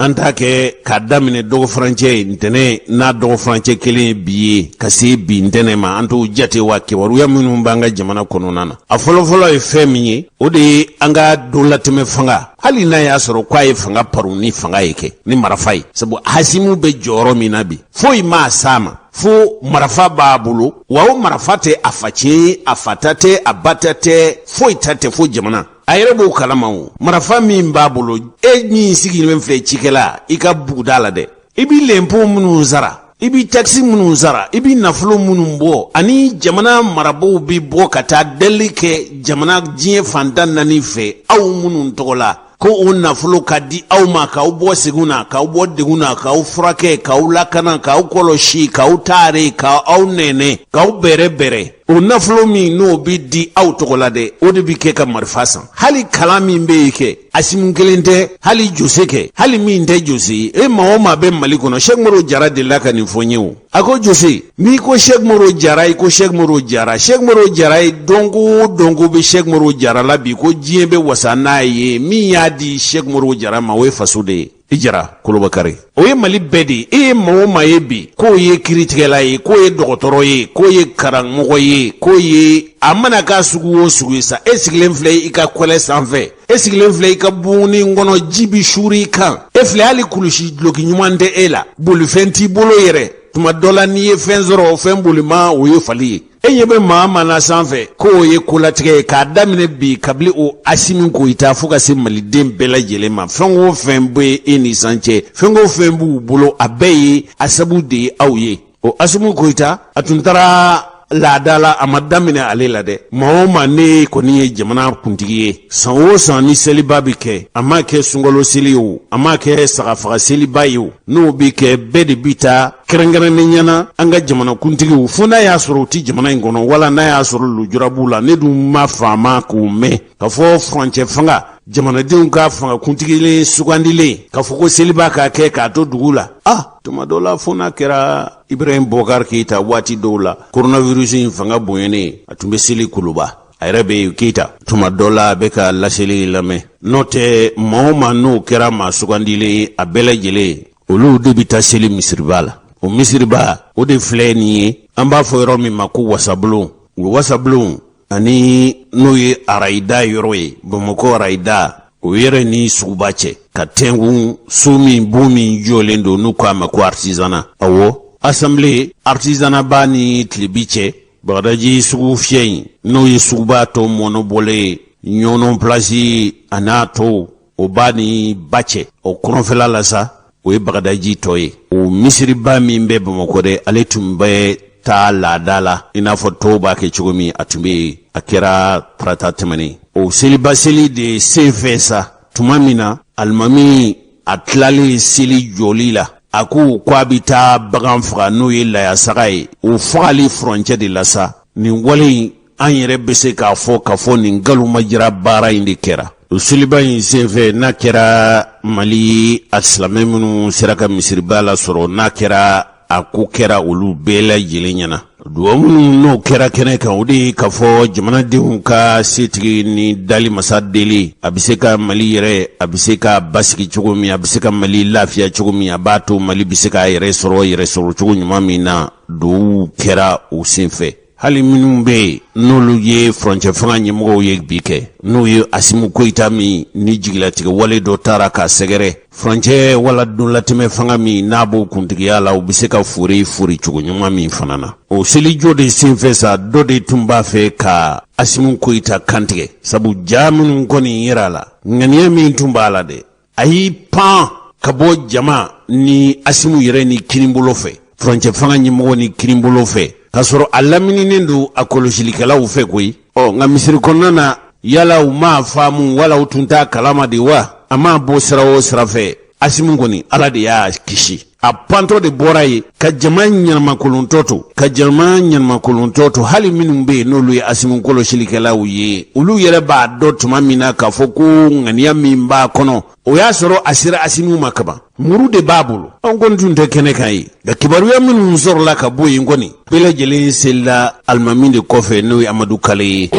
An t'a kɛ k'a daminɛ dɔgɔfurancɛ ye ntɛnɛn n'a dɔgɔfurancɛ kelen ye bi ye ka se bi ntɛnɛn ma, an t'o jate wa? Kibaruya minnu b'an ka jamana kɔnɔna na, a fɔlɔfɔlɔ ye fɛn min ye, o de ye an ka donlatɛmɛ fanga. Hali n'a y'a sɔrɔ k'a ye fanga parun ni fanga ye kɛ ni marafa ye, sabu Hasimu bɛ jɔyɔrɔ min na bi, foyi m'a s'a ma fo marafa b'a bolo. Wa o marafa tɛ a facɛ ye, a fa ta tɛ, a ba ta tɛ, foyi ta tɛ fo jamana. A yɛrɛ b'o kalama. O marafa min b'a bolo, e min sigilen filɛ cikɛla i ka buguda la dɛ, i b'i lɛnpo minnu sara, i b'i takisi minnu sara, i b'i nafolo minnu bɔ, ani jamana marabaw bɛ bɔ ka taa delili kɛ jamana diɲɛ fan 14 fɛ aw minnu tɔgɔ la, ko o nafolo ka di aw ma k'aw bɔ segun na, k'aw bɔ degun na, k'aw furakɛ, k'aw lakana, k'aw kɔlɔsi, k'aw taare, k'aw nɛnɛ, k'aw bɛrɛ bɛrɛ. O nafolo min n'o bɛ di aw tɔgɔ la dɛ, o de bɛ kɛ ka marifa san. Hali kalan min bɛ yen kɛ, Asimu kelen tɛ, hali Jose kɛ, hali min tɛ Jose ye, e maa o maa bɛ Mali kɔnɔ. Sɛki Modibo Jara delila ka nin fɔ n ye. O a ko Jose, n'i ko Sɛki Modibo Jara, i ko Sɛki Modibo Jara. Sɛki Modibo Jara ye dɔnko o dɔnko bɛ Sɛki Modibo Jara la bi ko diɲɛ bɛ wasa n'a ye, min y'a di Sɛki Modibo Jara ma, o ye faso de ye. I Jara Kolobakari, o ye Mali bɛɛ de ye. E ye maa o maa ye bi k'o ye kiritigɛla ye, k'o ye dɔgɔtɔrɔ ye, k'o ye karamɔgɔ ye, k'o ye a mana k'a sugu o sugu ye sa, e sigilen filɛ i ka kɔlɛ sanfɛ, e sigilen filɛ i ka bugunin kɔnɔ, ji bi suuru i kan, e filɛ hali kulusi duloki ɲuman tɛ e la, bolifɛn t'i bolo yɛrɛ. Tuma dɔ la n'i ye fɛn sɔrɔ, o fɛn bolima o ye fali ye. E ɲɛ bɛ maa maa na sanfɛ k'o ye kolatigɛ ye, k'a daminɛ bi kabini o Asimi Goyita fo ka se maliden bɛɛ lajɛlen ma, fɛn o fɛn bɛ e ni san cɛ, fɛn o fɛn b'u bolo, a bɛɛ ye a sabu de ye aw ye. O Asimi Goyita, a tun taara laada la, a ma daminɛ ale la dɛ. Maa o maa ne kɔni ye jamana kuntigi ye, san o san ni seliba bɛ kɛ, a m'a kɛ sunkalo seli ye o, a m'a kɛ sagafaga seliba ye o, n'o bɛ kɛ, bɛɛ de bɛ taa kɛrɛnkɛrɛnnenya na an ka jamanakuntigiw, fo n'a y'a sɔrɔ u tɛ jamana in kɔnɔ, wala n'a y'a sɔrɔ lujura b'u la. Ne dun ma faama k'u mɛn k'a fɔ furancɛ fanga jamanadenw ka fangakuntigilen sugandilen k'a fɔ ko seliba k'a kɛ k'a to dugu la. Ah, tuma dɔ la, fo n'a kɛra Ibrahim Bɔkari Keyita waati dɔw la, coronavirus in fanga bonyanen, a tun bɛ seli Kuluba. A yɛrɛ bɛ yen Keyita, tuma dɔ la a bɛ ka laseli lamɛn. N'o tɛ, maa o maa n'o kɛra maa sugandilen ye, a bɛɛ lajɛlen olu de bɛ taa seli misiriba la. O misiriba o de filɛ nin ye, an b'a fɔ yɔrɔ min ma ko wasabulon. O wasabulon ani n'o ye arayida yɔrɔ ye, Bamakɔ arayida, o yɛrɛ ni suguba cɛ ka tɛnkun so min bon min jɔlen don, n'u k'a ma ko artisanat. Awɔ, assemblée artisanat b'a ni tilebi cɛ. Bagadaji sugu fiyɛ in, n'o ye suguba tɔ mɔnɔbɔlen ye, Ɲɔnɔ pilasi a n'a tɔw, o b'a ni ba cɛ. O kɔrɔnfɛla la sa, o ye Bagadaji tɔ ye. O misiriba min bɛ Bamakɔ dɛ, ale tun bɛ taa laada la i n'a fɔ tɔw b'a kɛ cogo min. A tun bɛ yen, a kɛra tarata tɛmɛnen. O seliba seli de senfɛ sa, tuma min na alimami a tilalen seli jɔli la, a ko ko a bɛ taa bagan faga, n'o ye layasaga ye, o fagali furancɛ de la sa, nin wale in, an yɛrɛ bɛ se k'a fɔ k'a fɔ nin nkalonmajira baara in de kɛra o seliba in senfɛ. N'a kɛra Mali a silamɛ minnu sera ka misiriba lasɔrɔ, n'a kɛra a ko kɛra olu bɛɛ lajɛlen ɲɛna, dugawu minnu n'o kɛra kɛnɛ kan, o de ye k'a fɔ jamanadenw ka setigi ni dali masa deli, a bɛ se ka Mali yɛrɛ, a bɛ se ka basigi cogo min, a bɛ se ka Mali lafiya cogo min, a b'a to Mali bɛ se k'a yɛrɛ sɔrɔ yɛrɛ sɔrɔ cogo ɲuman min na. Dugawu kɛra o senfɛ. Hali minnu bɛ yen n'olu ye furancɛ fanga ɲɛmɔgɔw ye bi kɛ, n'o ye Asimu Goyita min ni jigilatigɛ wale dɔ taara k'a sɛgɛrɛ, furancɛ wala donlatɛmɛ fanga min n'a b'o kuntigiya la, u bɛ se ka fori fori cogo ɲuman min fana na. O selijɔ de senfɛ sa, dɔ de tun b'a fɛ ka Asimu Goyita kantigɛ, sabu ja minnu kɔni yera a la, ŋaniya min tun b'a la dɛ, a y'i pan ka bɔ jama ni Asimu yɛrɛ ni kinibolo fɛ, furancɛ fanga ɲɛmɔgɔ ni kinibolo fɛ, k'a sɔrɔ a lamininen don a kɔlɔsilikɛlaw fɛ koyi. Ɔ nka misiri kɔnɔna na, yala u m'a faamu wala u tun t'a kalama de wa? A m'a bɔ sira o sira fɛ, Asimu kɔni, Ala de y'a kisi. A pantɔ de bɔra yen ka jama ɲɛnamankolontɔ to, ka jama ɲɛnamankolontɔ to. Hali minnu bɛ yen n'olu ye Asimu kɔlɔsilikɛlaw ye, olu yɛrɛ b'a dɔn tuma min na k'a fɔ ko ŋaniya min b'a kɔnɔ, o y'a sɔrɔ a sera Asimu ma kaban, muru de b'a bolo. An kɔni tun tɛ kɛnɛ kan ye, nka kibaruya minnu sɔrɔla ka bɔ yen kɔni, bɛɛ lajɛlen selila alimami de kɔfɛ, n'o ye Amadu Kale ye.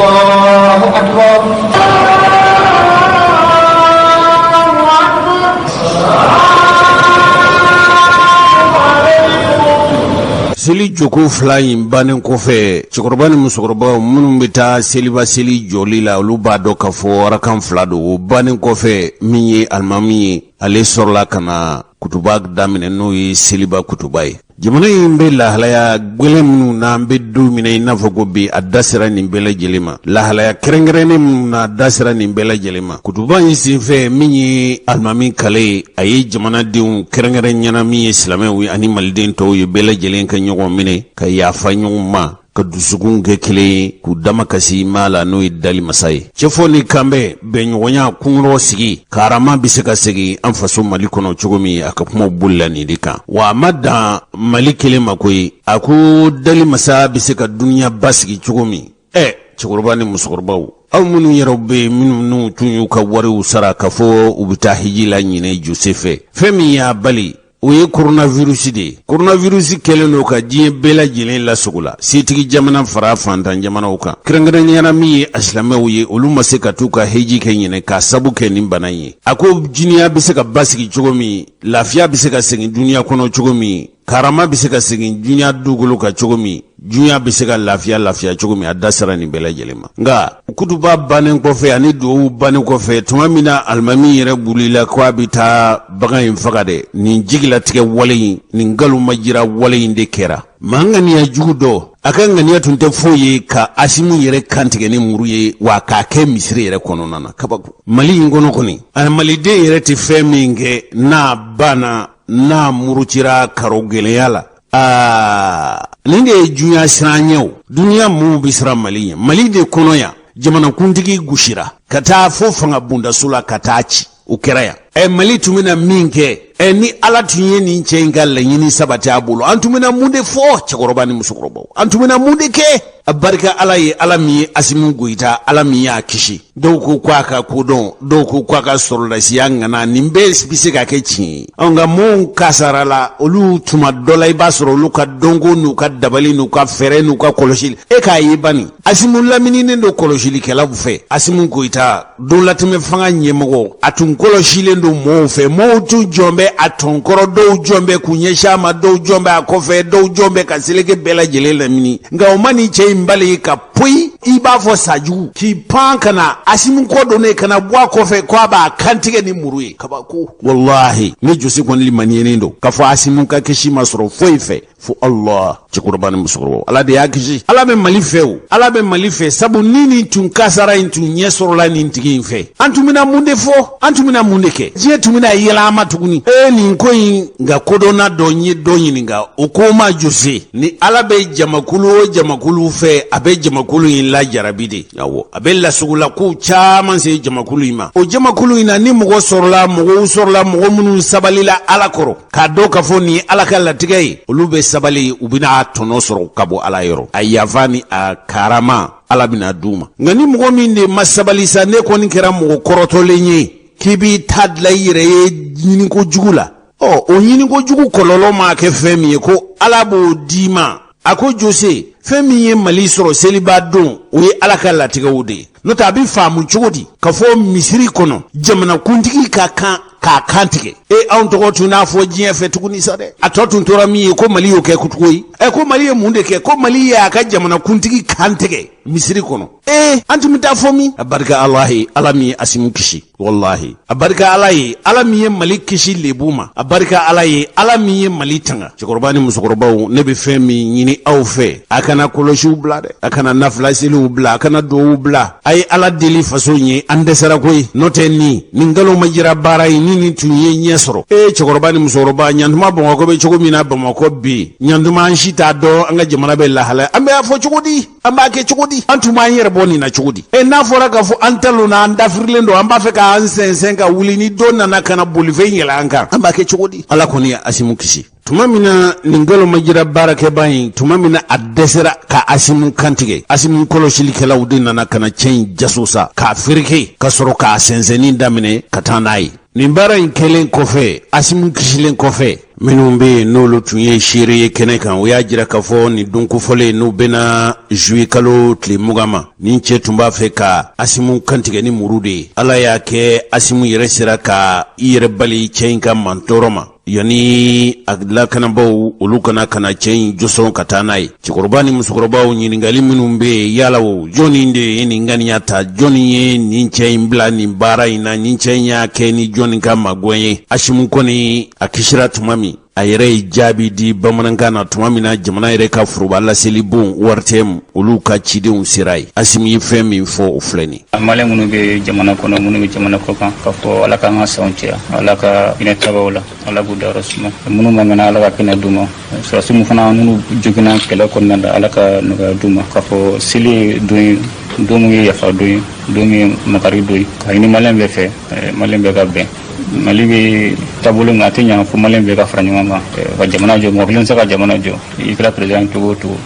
Seli jɔko fila in bannen kɔfɛ, cɛkɔrɔba ni musokɔrɔbaw minnu bɛ taa seliba seli jɔli la, olu b'a dɔn k'a fɔ arakan fila don. O bannen kɔfɛ, min ye alimami ye, ale sɔrɔla ka na kutuba daminɛ, n'o ye seliba kutuba ye. Jamana in bɛ lahalaya gɛlɛn minnu na, an bɛ don min na i n'a fɔ ko bi, a da sera nin bɛɛ lajɛlen ma. Lahalaya kɛrɛnkɛrɛnnen minnu na, a da sera nin bɛɛ lajɛlen ma. Kutuba in senfɛ, min ye alimami kale ye, a ye jamanadenw kɛrɛnkɛrɛnnenya na, min ye silamɛw ye ani maliden tɔw ye, bɛɛ lajɛlen ka ɲɔgɔn minɛ, ka yafa ɲɔgɔn ma, ka dusukun kɛ kelen ye, k'u damakasi maa la, n'o ye dali masa ye. Cɛfɔ ni kanbɛn, bɛnɲɔgɔnya, kunkɔrɔ sigi, karama bɛ se ka segin an faso Mali kɔnɔ cogo min, a ka kumaw bolila nin de kan. Wa a ma dan Mali kelen ma koyi, a ko dali masa bɛ se ka duniya basigi cogo min. Ɛ, cɛkɔrɔba ni musokɔrɔbaw, aw minnu yɛrɛ bɛ yen, minnu n'u tun y'u ka wariw sara k'a fɔ u bɛ taa hiji la ɲinɛ Jose fɛ, fɛn min y'a bali, o ye coronavirus de ye. Coronavirus kɛlen don ka diɲɛ bɛɛ lajɛlen lasogola, setigi jamana fara fantan jamanaw kan. Kɛrɛnkɛrɛnnenya la, min ye a silamɛw ye, olu ma se ka t'u ka hiji kɛ ɲinɛ k'a sabu kɛ nin bana in ye. A ko duniya bɛ se ka basigi cogo min, lafiya bɛ se ka segin duniya kɔnɔ cogo min, karama bɛ se ka segin duniya dugukolo kan cogo min, duniya bɛ se ka lafiya lafiya cogo min, a da sera nin bɛɛ lajɛlen ma. Nka kutuba bannen kɔfɛ ani duwawu bannen kɔfɛ, tuma min na alimami yɛrɛ wulila ko a bɛ taa bagan in faga dɛ, nin jigilatigɛ wale in, nin nkalonmajira wale in de kɛra. Maa ŋaniya jugu dɔ, a ka ŋaniya tun tɛ foyi ye ka Asimu yɛrɛ kantigɛ ni muru ye, wa k'a kɛ misiri yɛrɛ kɔnɔna na. Kabako Mali in kɔnɔ kɔni, a maliden yɛrɛ tɛ fɛn min kɛ n'a banna, n'a murutira karo gɛlɛya la. Aa, nin de ye dunya siran ɲɛ o. Dunya maaw bɛ siran Mali ɲɛ. Mali de kɔnɔ yan, jamanakuntigi gosira ka taa fo fanga bondaso la ka taa ci, o kɛra yan. Ɛ, Mali tun bɛna min kɛ, ɛ, ni Ala tun ye nin cɛ in ka laɲini sabati a bolo, an tun bɛna mun de fɔ? Cɛkɔrɔba ni musokɔrɔbaw, an tun bɛna mun de kɛ? A barika Ala ye, Ala min ye Asimu Goyita, Ala min y'a kisi. Dɔw ko ko a ka kodɔn, dɔw ko ko a ka sɔrɔdasiya ŋana, nin bɛɛ bɛ se ka kɛ tiɲɛ ye. Nka minnu kasarala, olu tuma dɔ la, i b'a sɔrɔ olu ka dɔnko n'u ka dabali n'u ka fɛɛrɛ n'u ka kɔlɔsili, e k'a ye bani, Asimu lamininen don kɔlɔsilikɛlaw fɛ. Asimu Goyita, donlatɛmɛ fanga ɲɛmɔgɔ, a tun kɔlɔsilen don mɔgɔw fɛ. Mɔgɔw tun jɔn bɛ a tɔn kɔrɔ, dɔw jɔn bɛ k'u ɲɛsin a ma, dɔw jɔn bɛ a kɔfɛ, dɔw jɔn bɛ ka seleke bɛɛ lajɛlen lamini. Nka o ma nin cɛ in bali ka poyi, i b'a fɔ sajugu, k'i pan ka na Asimu kɔ donnen, ka na bɔ a kɔfɛ ko a b'a kantigɛ ni muru ye. Kabako, walahi, ne Jose kɔni limaniyenen don k'a fɔ Asimu ka kisi ma sɔrɔ foyi fɛ fo Allah. Cɛkɔrɔba ni musokɔrɔba, Ala de y'a kisi. Ala bɛ Mali fɛ o, Ala bɛ Mali fɛ, sabu ni nin tun kasara in tun ɲɛ sɔrɔla nin tigi in fɛ, an tun bɛna mun de fɔ? An tun bɛna mun de kɛ? Diɲɛ tun bɛna yɛlɛ an ma tuguni. Ee, nin ko in, nka kodɔnna dɔ n ye dɔ ɲininka, o ko ma Jose, ni Ala bɛ jamakulu o jamakulu fɛ, a bɛ jamakulu in lajarabi de. Awɔ, a bɛ lasugula kow caman se jamakulu in ma. O jamakulu in na, ni mɔgɔ sɔrɔla, mɔgɔw sɔrɔla, mɔgɔ minnu sabalila Ala kɔrɔ, k'a dɔn k'a fɔ nin ye Ala ka latigɛ ye, olu bɛ sabali, u bɛna a tɔnɔ sɔrɔ ka bɔ Ala yɔrɔ. A yafa ni a karama, Ala bɛna d'u ma. Nka ni mɔgɔ min de ma sabali sa, ne kɔni kɛra mɔgɔ kɔrɔtɔlen ye k'i b'i ta dilan i yɛrɛ ye ɲiniko jugu la, ɔ, o ɲiniko jugu kɔlɔlɔ maa kɛ fɛn min ye, ko Ala b'o d'i ma. A ko Jose, fɛn min ye Mali sɔrɔ seliba don, o ye Ala ka latigɛw de ye. N'o tɛ, a bɛ faamu cogo di k'a fɔ misiri kɔnɔ, jamanakuntigi ka kan k'a kan tigɛ? E, anw tɔgɔ tun n'a fɔ diɲɛ fɛ tuguni sa dɛ. A tɔ tun tora min ye, ko Mali y'o kɛ kojugu ye. Ɛ, ko Mali ye mun de kɛ? Ko Mali y'a ka jamanakuntigi kan tigɛ misiri kɔnɔ. Ee, an tun bɛ taa fɔ min? A barika Ala ye, Ala min ye Asimu kisi. Walahi, a barika Ala ye, Ala min ye Mali kisi lebu ma. A barika Ala ye, Ala min ye Mali tanga. Cɛkɔrɔba ni musokɔrɔbaw, ne bɛ fɛn min ɲini aw fɛ, a kana kɔlɔsiw bila dɛ, a kana nafila seliw bila, a kana duwawu bila. A ye Ala deli faso ye, an dɛsɛra koyi. N'o tɛ, nin nkalon ma jira baara ye, ni nin tun ye ɲɛ sɔrɔ. Ee, cɛkɔrɔba ni musokɔrɔba, ɲantuma Bamakɔ bɛ cogo min na, Bamakɔ bi ɲantuma, an si t'a dɔn an ka jamana bɛ lahala. An bɛ a fɔ cogo di? An b'a kɛ cogo di? An tun b'an yɛrɛ bɔ nin na cogo di? E, n'a fɔra k'a fɔ an talonna, an dafirilen don, an b'a fɛ k'an sɛnsɛn ka wuli, ni dɔ nana ka na bolifɛn yɛlɛ an kan, an b'a kɛ cogo di? Ala kɔni ye Asimu kisi. Tuma min na nin nkalon ma jira baarakɛba in, tuma min na a dɛsɛra ka Asimu kantigɛ, Asimu kɔlɔsilikɛlaw de nana ka na cɛ in jaso sa, k'a fereke, ka sɔrɔ k'a sɛnsɛnni daminɛ ka taa n'a ye. Nin baara in kɛlen kɔfɛ, Asimu kisilen kɔfɛ, minnu bɛ yen n'olu tun ye seere ye kɛnɛ kan, o y'a jira k'a fɔ nin don kofɔlen, n'u bɛnna zuye kalo tile 20 ma, nin cɛ tun b'a fɛ ka Asimu kantigɛ ni muru de ye. Ala y'a kɛ, Asimu yɛrɛ sera ka i yɛrɛ bali cɛ in ka mantɔɔrɔ ma. Yanni a lakanabaaw olu kana ka na cɛ in jɔsɔn ka taa n'a ye. Cɛkɔrɔba ni musokɔrɔbaw, ɲininkali minnu bɛ yen, yala o jɔnni de ye nin ŋaniya ta? Jɔnni ye nin cɛ in bila nin baara in na? Nin cɛ in y'a kɛ ni jɔnni ka magwɛn ye? Asimu kɔni a kisira tuma min, a yɛrɛ ye jaabi di bamanankan na tuma min na jamana yɛrɛ ka foroba laseli bon ORTM olu ka cidenw sera yen. Asimu ye fɛn min fɔ, o filɛ nin. Maliyɛn minnu bɛ jamana kɔnɔ, minnu bɛ jamana kɔ kan, k'a fɔ Ala k'an ka sanw caya, Ala ka hinɛ tabaw la, Ala k'u dayɔrɔ suma. Minnu man kɛnɛ, Ala ka kɛnɛ d'u ma. Sɔrɔdasi minnu fana minnu joginna kɛlɛ kɔnɔna la, Ala ka nɔgɔya d'u ma. K'a fɔ seli ye don ye, don min ye yafa don ye, don min ye makari don ye. K'a ɲini maliyɛn bɛɛ fɛ, maliyɛn bɛɛ ka bɛn. Mali bɛ taabolo min, a tɛ ɲa fo maliyɛn bɛɛ ka fara ɲɔgɔn kan ka jamana jɔ. Mɔgɔ kelen tɛ se ka jamana jɔ. I kɛra président cogo o cogo,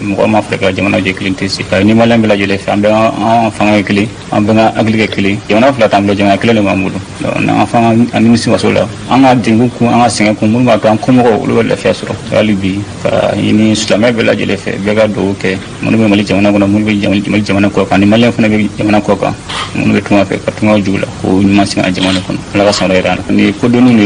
mɔgɔ ma fɛ ka jamana jɔ, kelen tɛ se. K'a ɲini maliyɛn bɛɛ lajɛlen fɛ, an bɛɛ an fanga ye kelen, an bɛɛ ka hakili kɛ kelen. Jamana fila t'an bolo, jamana kelen de b'an bolo. N'an fanga an nimisi waso la, an ka degun kun, an ka sɛgɛn kun, minnu b'a to an kɔmɔgɔw olu bɛ lafiya sɔrɔ. Hali bi, ka ɲini silamɛ bɛɛ lajɛlen fɛ, bɛɛ ka dugawu kɛ minnu bɛ Mali jamana kɔnɔ, minnu bɛ Mali jamana kɔ kan, ni maliyɛn fana bɛ jamana kɔ kan, minnu bɛ tunga fɛ, ka tunga jugu la, k'o ɲuman segin a jamana kɔnɔ. Ala ka san wɛrɛ yira an na. Ni kodɔnni de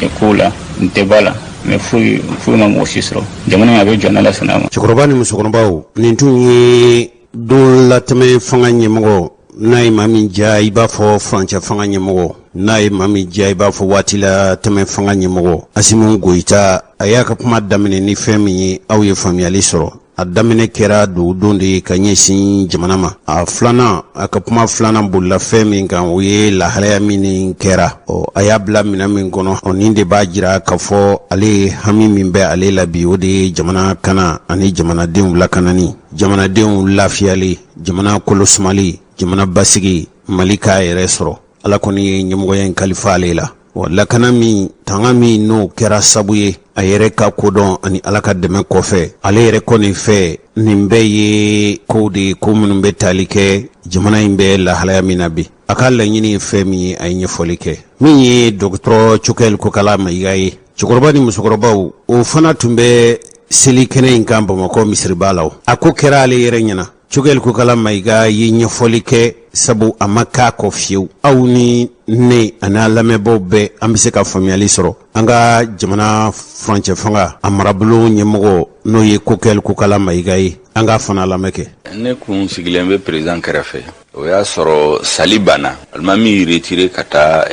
ye kow la, nin tɛ ba la, mais foyi foyi ma mɔgɔ si sɔrɔ. Jamana in, a bɛ jɔ n'Ala sɔnna a ma. Cɛkɔrɔba ni musokɔrɔbaw, nin tun ye don latɛmɛ fanga ɲɛmɔgɔ. N'a ye maa min diya, i b'a fɔ furancɛ fanga ɲɛmɔgɔ. N'a ye maa min diya, i b'a fɔ waati la tɛmɛ fanga ɲɛmɔgɔ Asimu Goyita. A y'a ka kuma daminɛ ni fɛn min ye, aw ye faamuyali sɔrɔ. A daminɛ kɛra dugawudon de ye ka ɲɛsin jamana ma. A filanan, a ka kuma filanan bolila fɛn min kan, o ye lahalaya min kɛra. Ɔ, a y'a bila minɛn min kɔnɔ, ɔ, nin de b'a jira k'a fɔ ale ye hami min bɛ ale la bi, o de ye jamana kana ani jamanadenw lakanani, jamanadenw lafiyali, jamana kolosumali, jamana basigi, Mali k'a yɛrɛ sɔrɔ. Ala kɔni ye ɲɛmɔgɔya in kalifa ale la. Wa lakana min, tanga min, n'o kɛra sabu ye a yɛrɛ ka kodɔn ani Ala ka dɛmɛ kɔfɛ, ale yɛrɛ kɔni fɛ, nin bɛɛ ye kow de ye, ko minnu bɛ tali kɛ jamana in bɛ lahalaya min na bi. A ka laɲini ye fɛn min ye, a ye ɲɛfɔli kɛ. Min ye dɔgɔtɔrɔ Cokɛli Kokala Mayiga ye, cɛkɔrɔba ni musokɔrɔbaw, o fana tun bɛ seli kɛnɛ in kan Bamakɔ misiriba la. A ko kɛra ale yɛrɛ ɲɛna. Cokɛli Kokala Mayiga ye ɲɛfɔli kɛ, sabu a ma k'a kɔ fiyewu. Aw ni ne ani an lamɛnbaaw bɛɛ, an bɛ se ka faamuyali sɔrɔ. An ka jamana furancɛ fanga a marabolo ɲɛmɔgɔ, n'o ye Kokɛli Kokala Mayiga ye, an k'a fana lamɛn kɛ. Ne kun sigilen bɛ président kɛrɛfɛ. O y'a sɔrɔ sali banna, alimami y'i retiré ka taa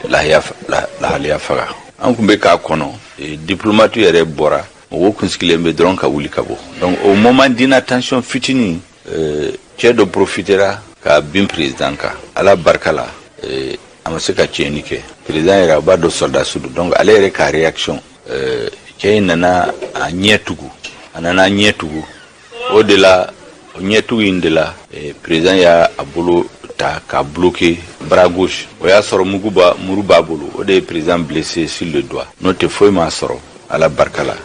lahaliya faga. An kun bɛ k'a kɔnɔ, diplomate yɛrɛ bɔra, mɔgɔw kun sigilen bɛ dɔrɔn ka wuli ka bɔ. Donc au moment d'inattention fitinin, cɛ dɔ profitera ka bin président kan. Ala barika la, a ma se ka tiɲɛni kɛ. Président yɛrɛ, a b'a dɔn soldats don, donc ale yɛrɛ ka réaction, cɛ in nana a ɲɛ tugu, a nana a ɲɛ tugu. O de la, o ɲɛtugu in de la, président y'a a bolo ta k'a bloqué bras gauche. O y'a sɔrɔ mugu ba muru b'a bolo, o de ye président blessé sur le doigt. N'o tɛ, foyi m'a sɔrɔ, Ala barika la.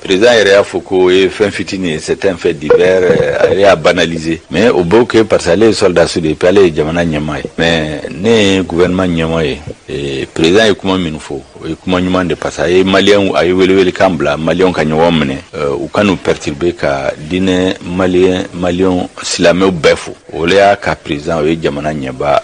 Président yɛrɛ y'a fɔ ko o ye fɛn fitinin ye, c'est un fait divers, a yɛrɛ y'a banaliser. Mais o b'o kɛ parce que ale ye soldat de ye, puis ale ye jamana ɲɛmaa ye. Mais ne ye gouvernement ɲɛmaa ye, président ye kuma min fɔ, o ye kuma ɲuman de, parce que a ye maliyɛnw, a ye welewelekan bila maliyɛnw ka ɲɔgɔn minɛ, u ka n'u perturber, ka diinɛ maliyɛn, maliyɛnw silamɛw bɛɛ fo. O le y'a ka président, o ye jamana ɲɛba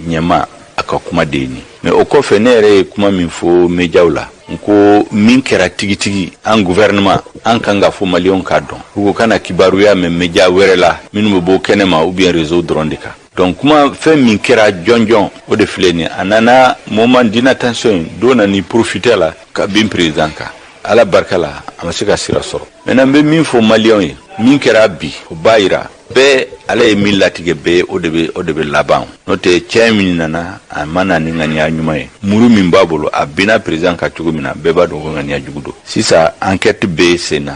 ɲɛmaa, a ka kuma de ye nin. Mais o kɔfɛ, ne yɛrɛ ye kuma min fɔ médiaw la, n ko min kɛra tigitigi, an gouvernement, an kan ka fɔ maliyɛnw k'a dɔn, u ko kana kibaruya mɛn média wɛrɛ la minnu bɛ bɔ kɛnɛma ou bien réseau dɔrɔn de kan. Donc kuma fɛn min kɛra jɔnjɔn, o de filɛ nin ye. A nana moment d'inattention in don na ni profiter la ka bin président kan. Ala barika la, a ma se ka sira sɔrɔ. Maintenant, n bɛ min fɔ maliyɛnw ye, min kɛra bi, o b'a yira bɛɛ, Ala ye min latigɛ bɛɛ, o de bɛ laban. N'o tɛ, cɛ min nana, a ma na ni ŋaniya ɲuman ye. Muru min b'a bolo, a binna président kan cogo min na, bɛɛ b'a dɔn ko ŋaniya jugu don. Sisan enquête bɛ sen na,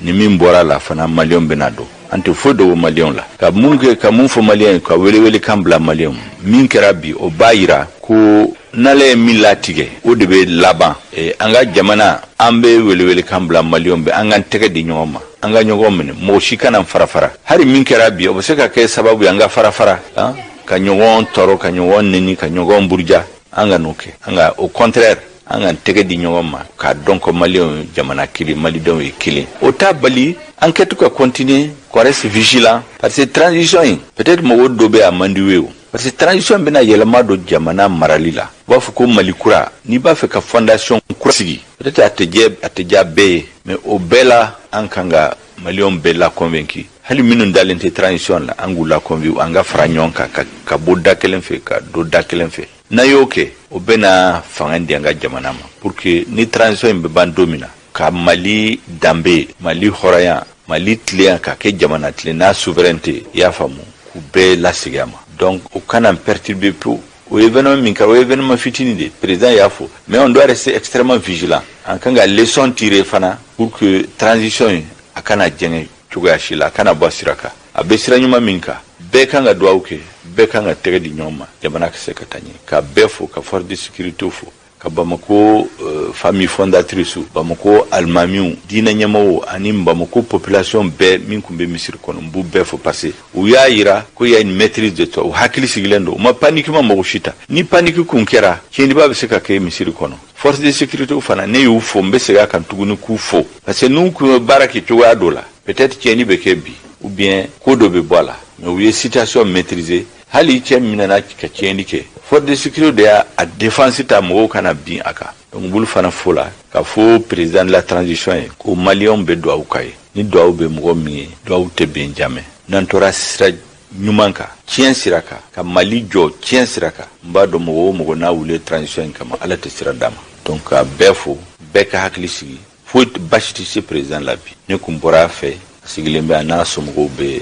ni min bɔra la fana, maliyɛnw bɛna dɔn. An tɛ foyi dogo maliyɛnw la. Ka mun kɛ, ka mun fɔ maliyɛn ye, ka welewele kan bila maliyɛnw, min kɛra bi, o b'a yira ko n'ale ye min latigɛ, o de bɛ laban. An ka jamana, an bɛ welewele kan bila maliyɛnw bɛ, an k'an tɛgɛ di ɲɔgɔn ma, an ka ɲɔgɔn minɛ, mɔgɔ si kana fara fara. Hali min kɛra bi, o bɛ se ka kɛ sababu ye an ka fara fara, ka ɲɔgɔn tɔɔrɔ, ka ɲɔgɔn neni, ka ɲɔgɔn buruja. An ka n'o kɛ. An ka, au contraire, an k'an tɛgɛ di ɲɔgɔn ma, k'a dɔn ko maliyɛnw ye jamana kelen, malidenw ye kelen. O t'a bali enquête ka continuer, qu'on reste vigilant, parce que transition in, peut-être mɔgɔw dɔ bɛ a man di ye o, parce que transition bɛna yɛlɛma don jamana marali la. U b'a fɔ ko Mali kura, n'i b'a fɛ ka fondation kura sigi, peut-être a tɛ jɛ, a tɛ diya bɛɛ ye, mais o bɛɛ la, an kan ka Maliyɛnw bɛɛ la convaincu. Hali minnu dalen tɛ transition la, an k'u la convaincu, an ka fara ɲɔgɔn kan ka bɔ da kelen fɛ ka don da kelen fɛ. N'an y'o kɛ, o bɛna fanga di an ka jamana ma, pour que ni transition in bɛ ban don min na, ka Mali danbe, Mali hɔrɔnya, Mali tilenya, ka kɛ jamana tilen n'a souveraineté, i y'a faamu, k'u bɛɛ lasegin a ma. Donc o kana perturber pewu. O événement min kɛra, o événement fitinin de, président y'a fɔ, mais on doit rester extrêmement vigilant. An kan ka leçon tirer fana pour que transition in, a kana jɛngɛ cogoya si la, a kana bɔ sira kan. A bɛ sira ɲuman min kan, bɛɛ kan ka dugawu kɛ, bɛɛ kan ka tɛgɛ di ɲɔgɔn ma, jamana ka se ka taa ɲɛ. Ka bɛɛ fo, ka force de sécurité fo, ka Bamako famille fondatrice, Bamako alimamiw, diinɛ ɲɛmɔgɔw ani Bamako population bɛɛ min tun bɛ misiri kɔnɔ, n b'u bɛɛ fo, parce que u y'a yira ko y a une maîtrise de soi. U hakili sigilen don, u ma panique ma mɔgɔ si ta. Ni panique kun kɛra, tiɲɛniba bɛ se ka kɛ misiri kɔnɔ. Force de sécurité fana, ne y'u fo, n bɛ segin a kan tuguni k'u fo, parce que n'u kun ye baara kɛ cogoya dɔ la, peut-être tiɲɛni bɛ kɛ bi ou bien ko dɔ bɛ bɔ a la, mais u ye situation maîtriser. Hali cɛ min nana ka tiɲɛni kɛ, force de sécurité de y'a a défense ta, mɔgɔw kana bin a kan. Donc n b'olu fana fo la, ka fo président de la transition ye ko Maliyɛnw bɛ duwawu k'a ye. Ni duwawu bɛ mɔgɔ min ye, duwawu tɛ ben jamais. N'an tora sira ɲuman kan, tiɲɛ sira kan, ka Mali jɔ tiɲɛ sira kan, n b'a dɔn mɔgɔ o mɔgɔ n'a wuli transition in kama, Ala tɛ sira d'a ma. Donc ka bɛɛ fo, bɛɛ ka hakili sigi, foyi basi tɛ se président la bi. Ne kun bɔra a fɛ, a sigilen bɛ, a n'a somɔgɔw bɛ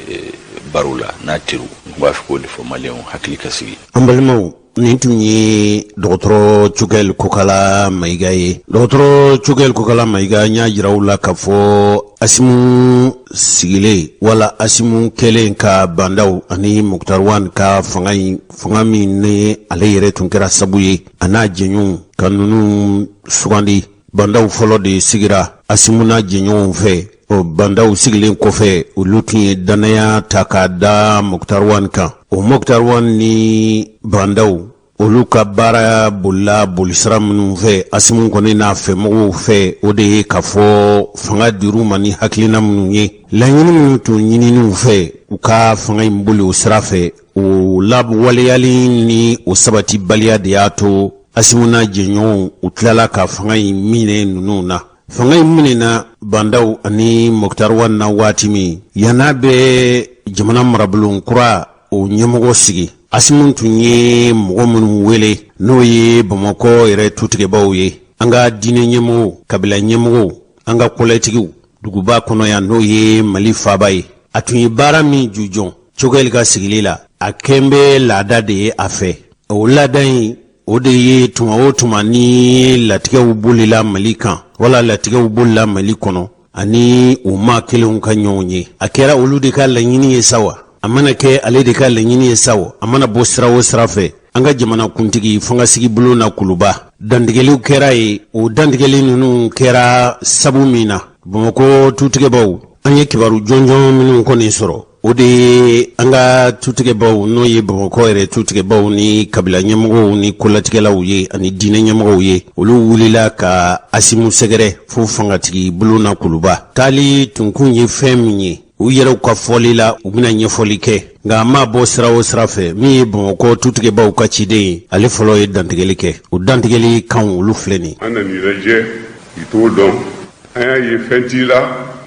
baro la n'a teriw. N b'a fɛ k'o de fɔ Maliyɛnw hakili ka sigi. An balimaw, nin tun ye dɔgɔtɔrɔ Choguel Kokala Mayiga ye. Dɔgɔtɔrɔ Choguel Kokala Mayiga, n y'a jira u la k'a fɔ Asimu sigilen wala Asimu kɛlen ka Bah N'Daw ani Moctar Ouane ka fanga in, fanga min ni ale yɛrɛ tun kɛra sabu ye a n'a jɛɲɔgɔnw ka ninnu sugandi. Bah N'Daw fɔlɔ de sigira Asimu n'a jɛɲɔgɔnw fɛ. O Bah N'Daw sigilen kɔfɛ, olu tun ye dannaya ta k'a da Moctar Ouane kan. O Moctar Ouane ni Bah N'Daw, olu ka baara bolila bolisira minnu fɛ Asimu kɔni n'a fɛmɔgɔw fɛ, o de ye k'a fɔ fanga dir'u ma ni hakilina minnu ye, laɲini minnu tun ɲininiw fɛ, u ka fanga in boli o sira fɛ. O lawaleyali ni o sabatibaliya de y'a to Asimu n'a jɛɲɔgɔnw, u tilala ka fanga in minɛ ninnu na. Fanga in minɛna Bah N'Daw ani Moctar Ouane na waati min, yan'a bɛ jamana marabulon kura o ɲɛmɔgɔ sigi, Asimu tun ye mɔgɔ minnu wele, n'o ye Bamakɔ yɛrɛ tutigɛbaw ye, an ka diinɛ ɲɛmɔgɔw, kabila ɲɛmɔgɔw, an ka kɔlɛtigiw duguba kɔnɔ yan, n'o ye Mali faaba ye. A tun ye baara min jujɔn Choguel ka sigili la, a kɛn bɛ laada de ye a fɛ. O laada in, o de ye tuma o tuma ni latigɛw bolila Mali kan wala latigɛw bolila Mali kɔnɔ ani u maa kelenw ka ɲɔgɔn ye, a kɛra olu de ka laɲini ye sa wa, a mana kɛ ale de ka laɲini ye sa wa, a mana bɔ sira o sira fɛ, an ka jamana kuntigi fangasigi bulon na Kuluba, dantigɛliw kɛra ye. O dantigɛli ninnu kɛra sabu min na, Bamakɔ tutigɛbaw, an ye kibaru jɔnjɔn minnu kɔni sɔrɔ, o de ye an ka tutigɛbaw, n'o ye Bamakɔ yɛrɛ tutigɛbaw ni kabila ɲɛmɔgɔw ni kolatigɛlaw ye ani diinɛ ɲɛmɔgɔw ye, olu wulila ka Asimu sɛgɛrɛ fo fangatigi bulon na Kuluba. Taali tunkun ye fɛn min ye, u yɛrɛw ka fɔli la, u bɛna ɲɛfɔli kɛ, nka a ma bɔ sira o sira fɛ, min ye Bamakɔ tutigɛbaw ka ciden ye, ale fɔlɔ ye dantigɛli kɛ. O dantigɛli kan, olu filɛ nin. An nan'i lajɛ k'i t'o dɔn. An y'a ye fɛn t'i la,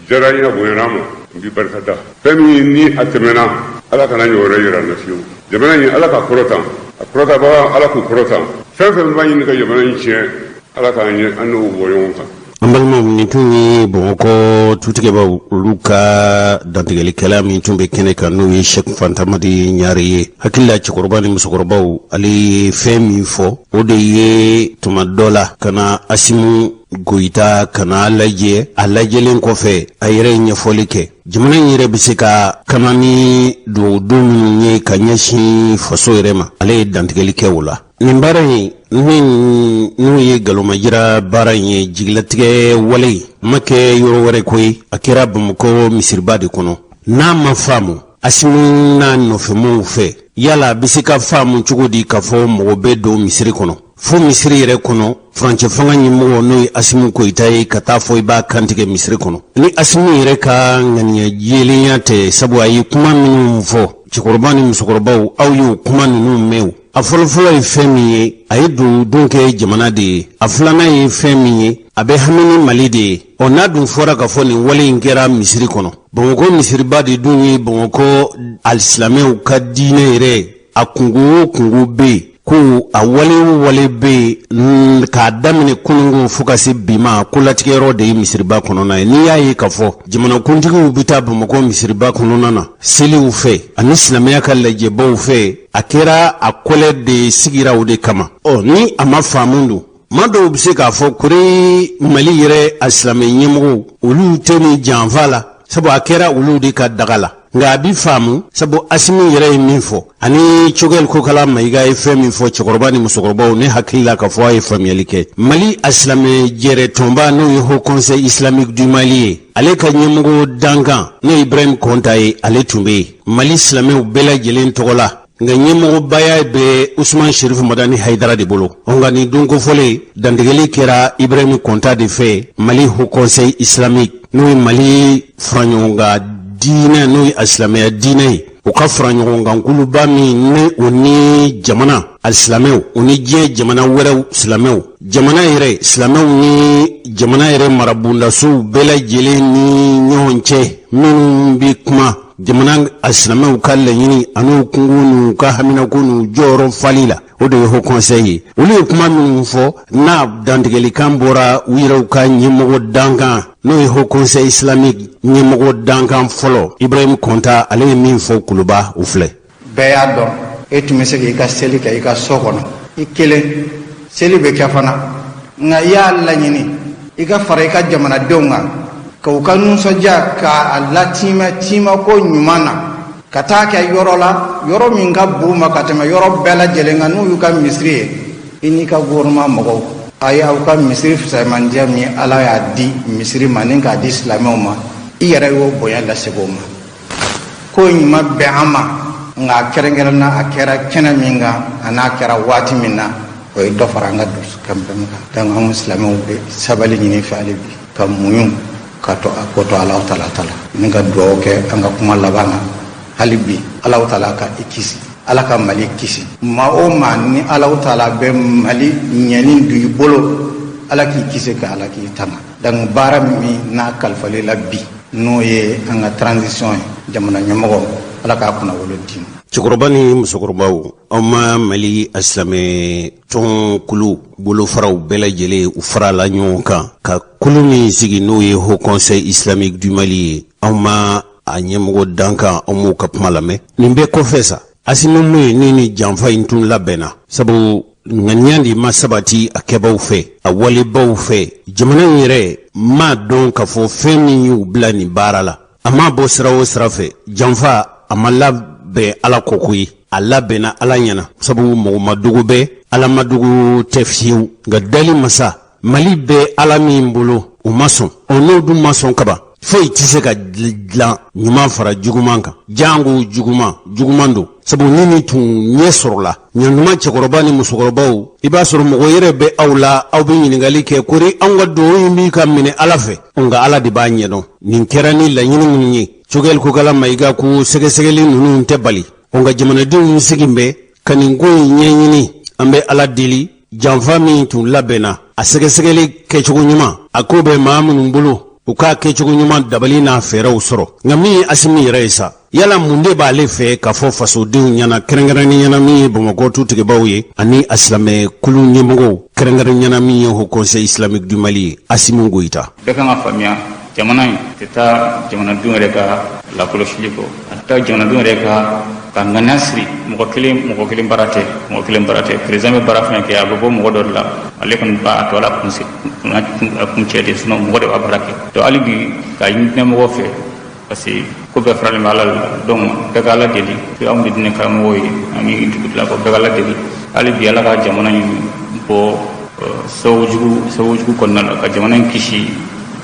diyara n ye, a bonyana ma, n b'i barika da. Fɛn min ni a tɛmɛna, Ala kana ɲɔgɔn wɛrɛ yira n na fiyewu. Jamana in, Ala ka kɔrɔtan, a kɔrɔtabaga, Ala k'u kɔrɔtan. Fɛn fɛn b'a ɲini ka jamana in tiɲɛ, Ala k'an ɲɛ an n'o bɔ ɲɔgɔn kan. An balimaw, nin tun ye Bamakɔ tutigɛbaw olu ka dantigɛlikɛla min tun bɛ kɛnɛ kan, n'o ye Sɛki Fantamadi Ɲare ye. Hakili la, cɛkɔrɔba ni musokɔrɔbaw, ale ye fɛn min fɔ, o de ye tuma dɔ la ka na Asimu Goyita ka na lajɛ. A lajɛlen kɔfɛ, a yɛrɛ ye ɲɛfɔli kɛ jamana in yɛrɛ bɛ se ka kana ni dugawudon minnu ye ka ɲɛsin faso yɛrɛ ma. Ale ye dantigɛli kɛ o la. Nin baara in min n'o ye galomajira baara in ye, jigilatigɛ wale ma kɛ yɔrɔ wɛrɛ ko ye, a kɛra Bamakɔ misiriba de kɔnɔ. N'a ma faamu Asimu n'a nɔfɛmɔgɔw fɛ, yala a bɛ se ka faamu cogo di k'a fɔ mɔgɔ bɛ don misiri kɔnɔ, fo misiri yɛrɛ kɔnɔ, furancɛ fanga ɲɛmɔgɔ, n'o ye Asimu Goyita ye, ka taa fɔ i b'a kantigɛ misiri kɔnɔ, ni Asimu yɛrɛ ka ŋaniya jɛlenya tɛ? Sabu a ye kuma minnu fɔ. Cɛkɔrɔba ni musokɔrɔbaw, aw y'o kuma ninnu mɛn. A fɔlɔfɔlɔ ye fɛn min ye, a ye dugawudon kɛ jamana de ye. A filanan ye fɛn min ye, a bɛ hami ni Mali de ye. Ɔ, n'a dun fɔra k'a fɔ nin wale in kɛra misiri kɔnɔ, Bamakɔ misiriba de dun ye Bamakɔ alisilamɛw ka diinɛ yɛrɛ a kunko o kunko bɛ yen, ko a wale o wale bɛ yen k'a daminɛ kununko fo ka se bi ma, ko latigɛyɔrɔ de ye misiriba kɔnɔna ye. N'i y'a ye k'a fɔ jamanakuntigiw bɛ taa Bamakɔ misiriba kɔnɔna na seliw fɛ ani silamɛya ka lajɛbaw fɛ, a kɛra a kɔlɛ de sigira o de kama. Ɔ, ni a ma faamu don, maa dɔw bɛ se k'a fɔ kori Mali yɛrɛ a silamɛ ɲɛmɔgɔw, olu tɛ nin janfa la, sabu a kɛra olu de ka daga la. Nka a bi faamu, sabu Asimi yɛrɛ ye min fɔ ani Cogɛli Kokala Mayiga ye fɛn min fɔ, cɛkɔrɔba ni musokɔrɔbaw, ne hakili la k'a fɔ a ye faamuyali kɛ. Mali a silamɛ jɛrɛ tɔnba, n'o ye Haut Conseil Islamique du Mali ye, ale ka ɲɛmɔgɔ dankan, n'o ye Ibrahim Kɔnta ye, ale tun bɛ yen Mali silamɛw bɛɛ lajɛlen tɔgɔ la. Nka ɲɛmɔgɔbaya bɛ Usman Sherifu Madani Hayidara de bolo. Nka nin don kofɔlen, dantigɛli kɛra Ibrahim Kɔnta de fɛ, Mali Haut Conseil Islamique, n'o ye Mali faraɲɔgɔnkan diinɛ, n'o ye a silamɛya diinɛ ye, u ka faraɲɔgɔnkankuluba min ni o ni jamana alisilamɛw, o ni diɲɛ jamana wɛrɛw silamɛw, jamana yɛrɛ silamɛw ni jamana yɛrɛ marabondasow bɛɛ lajɛlen ni ɲɔgɔn cɛ, minnu bɛ kuma jamana alisilamɛw ka laɲini an'u kunko n'u ka haminako n'u jɔyɔrɔ fali la, o de ye Haut Conseil ye. Olu ye kuma minnu fɔ, n'a dantigɛlikan bɔra u yɛrɛw ka ɲɛmɔgɔ dankan, n'o ye Haut Conseil Islamique ɲɛmɔgɔ dankan fɔlɔ Ibrahim Kɔnta, ale ye min fɔ Kuluba, o filɛ. Bɛɛ y'a dɔn, e tun bɛ se k'i ka seli kɛ i ka so kɔnɔ i kelen, seli bɛ kɛ fana. Nka i y'a laɲini i ka fara i ka jamanadenw kan, ka u ka nisɔndiya k'a latimɛ timako ɲuman na, ka taa kɛ yɔrɔ la, yɔrɔ min ka bon ma ka tɛmɛ yɔrɔ bɛɛ lajɛlen kan, n'u y'u ka misiri ye. I n'i ka gouvernement mɔgɔw, a ye aw ka misiri fisamandiya min Ala y'a di misiri ma ni k'a di silamɛw ma, i yɛrɛ y'o bonya lasegin o ma. Ko ɲuman bɛn an ma, nka a kɛrɛnkɛrɛnna, a kɛra kɛnɛ min kan, a n'a kɛra waati min na, o ye dɔ fara an ka dusukanbɛn kan. Donc anw silamɛw bɛ sabali ɲini fɛ hali bi, ka muɲu ka to a ko to Alahu taala ta la, ni ka dugawu kɛ. An ka kuma laban na hali bi, Alahu taala ka i kisi, Ala ka Mali kisi. Maa o maa ni Alahu taala bɛ Mali ɲɛni don i bolo, Ala k'i kisi, ka Ala k'i tanga. Donc baara min n'a kalifalen la bi, n'o ye an ka transition ye, jamana ɲɛmɔgɔ, Ala k'a kunnawolo d'i ma. Cɛkɔrɔba ni musokɔrɔbaw, aw ma Mali a silamɛ tɔnkulu bolofaraw bɛɛ lajɛlen, u farala ɲɔgɔn kan ka kulu min sigi, n'o ye Haut Conseil Islamique du Mali ye, aw ma a ɲɛmɔgɔ dankan, aw m'u ka kuma lamɛn. Nin bɛɛ kɔfɛ sa, Asimi mun ye ni janfa in tun labɛnna, sabu ŋaniya de ma sabati a kɛbaw fɛ, a walebaw fɛ. Jamana in yɛrɛ m'a dɔn k'a fɔ fɛn min y'u bila nin baara la, a ma bɔ sira o sira fɛ. Janfa a ma labɛn Ala kɔ koyi, a labɛnna Ala ɲɛna, sabu mɔgɔ ma dogo bɛ Ala ma dogo tɛ fiyewu. Nka dali masa, Mali bɛ Ala min bolo, o ma sɔn. O n'o dun ma sɔn kaban, foyi tɛ se ka dilan ɲuman fara juguman kan, jango juguman juguman don, sabu ni nin tun ɲɛ sɔrɔla ɲantuma. Cɛkɔrɔba ni musokɔrɔbaw, i b'a sɔrɔ mɔgɔ yɛrɛ bɛ aw la, aw bɛ ɲininkali kɛ kori anw ka dugawu in b'i ka minɛ Ala fɛ. Nka Ala de b'a ɲɛdɔn nin kɛra ni laɲini minnu ye. Cogɛli Kokala Mayiga ko sɛgɛsɛgɛli ninnu tɛ bali, nka jamanadenw sigin bɛ ka nin ko in ɲɛɲini. An bɛ Ala deli, janfa min tun labɛnna, a sɛgɛsɛgɛli kɛcogo ɲuman, a ko bɛ maa minnu bolo, u k'a kɛcogo ɲuman dabali n'a fɛɛrɛw sɔrɔ. Nka min ye Asimi yɛrɛ ye sa, yala mun de b'ale fɛ k'a fɔ fasodenw ɲɛna, kɛrɛnkɛrɛnnen ɲɛna min ye Bamakɔ tutigibaw ye ani a silamɛ kulu ɲɛmɔgɔw, kɛrɛnkɛrɛn ɲɛna min ye Haut Conseil Islamique du Mali ye, Asimi Goyita? Bɛɛ kan ka faamuya, jamana in tɛ taa jamanadenw yɛrɛ ka lakɔlɔsili kɔ, a tɛ taa jamanadenw yɛrɛ ka ŋaniya siri. Mɔgɔ kelen baara tɛ, mɔgɔ kelen baara tɛ. Président bɛ baara fɛn kɛ, a bɛ bɔ mɔgɔ dɔ de la. Ale kɔni b'a to ala kun cɛ de, sinon mɔgɔ de b'a baara kɛ. Donc hali bi, k'a ɲini diinɛmɔgɔw fɛ, parce que ko bɛɛ faralen bɛ Ala de la. Donc bɛɛ ka Ala deli. Anw de diinɛ karamɔgɔw ye ani dugutigilamɔgɔw, bɛɛ ka Ala deli hali bi, Ala ka jamana in bɔ sababu jugu kɔnɔna la, ka jamana in kisi,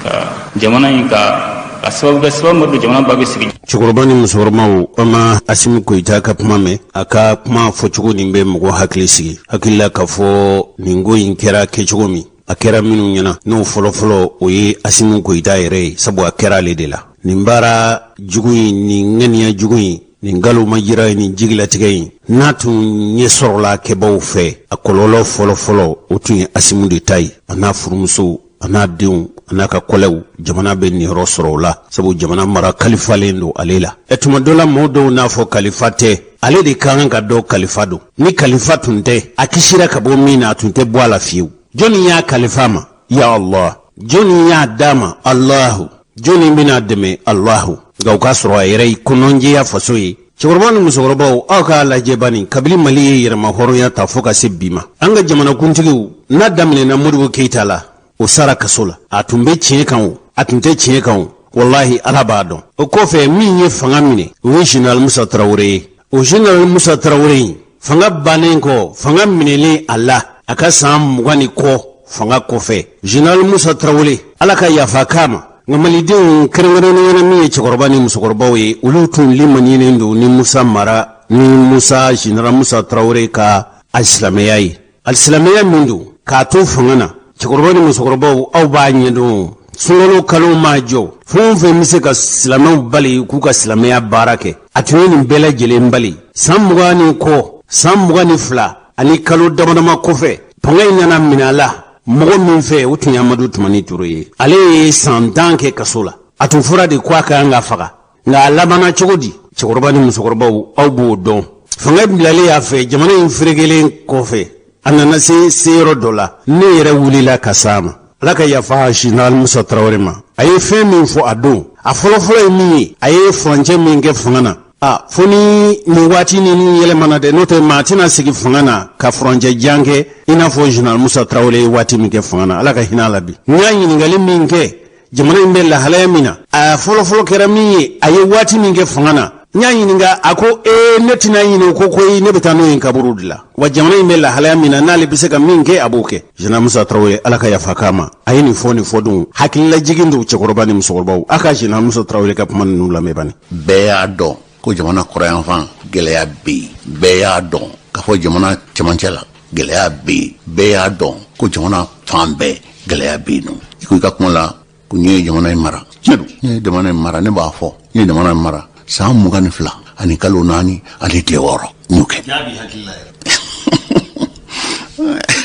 ka jamana in ka sababu kɛ sababu ma don jamana ba bɛ sigi. Cɛkɔrɔba ni musokɔrɔbaw, an ma Asimi Koyita ka kuma mɛn. A ka kuma fɔcogo nin bɛ mɔgɔ hakili sigi, hakili la k'a fɔ nin ko in kɛra kɛcogo min, a kɛra minnu ɲɛna, n'o fɔlɔfɔlɔ o ye Asimi Koyita yɛrɛ ye, sabu a kɛra ale de la nin baara jugu in, nin ŋaniya jugu in. Nin nkalon majira ye nin jigilatigɛ in n'a tun ɲɛ sɔrɔla kɛbaw fɛ, a kɔlɔlɔ fɔlɔfɔlɔ o tun ye Asimu de ta ye, a n'a furumuso, a n'a denw, a n'a ka kɔlɛw. Jamana bɛ niyɔrɔ sɔrɔ o la, sabu jamana mara kalifalen don ale la. Ɛ, tuma dɔ la, mɔgɔ dɔw n'a fɔ kalifa tɛ ale de ka kan ka dɔn kalifa don. Ni kalifa tun tɛ, a kisira ka bɔ min na, a tun tɛ bɔ a la fiyewu. Jɔnni y'a kalifa ma? Ya Allah. Jɔnni y'a d'a ma? Allahu. Jɔnni bɛna dɛmɛ? Allahu. Nka o k'a sɔrɔ a yɛrɛ y'i kɔnɔnjɛya faso ye. Cɛkɔrɔba ni musokɔrɔbaw, aw k'a lajɛ bani, kabini Mali ye yɛrɛma hɔrɔnya ta fo ka se bi ma, an ka jamanakuntigiw n'a daminɛna Modibo Keyita la, o sara kaso la. A tun bɛ tiɲɛ kan o, a tun tɛ tiɲɛ kan o, walahi Ala b'a dɔn. O kɔfɛ, min ye fanga minɛ, o ye Général Musa Tarawele ye. O Général Musa Tarawele in, fanga bannen kɔ, fanga minɛlen a la, a ka san 20 ni kɔ fanga kɔfɛ, Général Musa Tarawele, Ala ka yafa k'a ma. Nka malidenw, kɛrɛnkɛrɛnnenya la min ye cɛkɔrɔba ni musokɔrɔbaw ye, olu tun limaniyenen don ni Musa mara ni Musa Général Musa Tarawele ka alisilamɛya ye. Alisilamɛya min don k'a to fanga na, cɛkɔrɔba ni musokɔrɔbaw, aw b'a ɲɛdɔn. Sunkalo kalo maa jɔ, fɛn o fɛn bɛ se ka silamɛw bali k'u ka silamɛya baara kɛ, a tun ye nin bɛɛ lajɛlen bali. San 20 ni kɔ, san 22 ani kalo damadama kɔfɛ, fanga in nana minɛ a la mɔgɔ min fɛ, o tun ye Amadu Tumani Ture ye. Ale ye san 10 kɛ kaso la. A tun fɔra de ko a ka kan ka faga, nka a labanna cogo di? Cɛkɔrɔba ni musokɔrɔbaw, aw b'o dɔn. Fanga bilalen y'a fɛ, jamana in ferekelen kɔfɛ, a nana se seyɔrɔ dɔ la. Ne yɛrɛ wulila ka s'a ma, Ala ka yafa Général Musa Tarawele ma. A ye fɛn min fɔ a don, a fɔlɔfɔlɔ ye min ye, a ye furancɛ min kɛ fanga na, a fo ni nin waati ninnu yɛlɛmana dɛ, n'o tɛ maa tɛna sigi fanga na ka furancɛ jan kɛ i n'a fɔ Général Musa Tarawele ye waati min kɛ fanga na. Ala ka hinɛ a la bi. N y'a ɲininkali min kɛ, jamana in bɛ lahalaya min na, a fɔlɔfɔlɔ kɛra min ye, a ye waati min kɛ fanga na, n y'a ɲininka, a ko ee, ne tɛna ɲinɛ o kɔ koyi, ne bɛ taa n'o ye n kaburu de la. Wa jamana in bɛ lahalaya min na, n'ale bɛ se ka min kɛ, a b'o kɛ. Général Musa Tarawele, Ala ka yafa k'a ma, a ye nin fɔ nin fɔ don. Hakililajigin don, cɛkɔrɔba ni musokɔrɔbaw, a ka Général Musa Tarawele ka kuma ninnu lamɛn bani. Bɛɛ y'a dɔn ko jamana kɔrɔnyanfan gɛlɛya bɛ yen. Bɛɛ y'a dɔn k'a fɔ jamana cɛmancɛ la gɛlɛya bɛ yen. Bɛɛ y'a dɔn ko jamana fan bɛɛ gɛlɛya bɛ yen nɔ. I ko i ka kuma la ko n ye jamana in mara. Tiɲɛ don, n ye jamana in mara. Ne b'a fɔ, n ye jamana in mara san 22 ani kalo 4 ani tile 6, n y'o kɛ.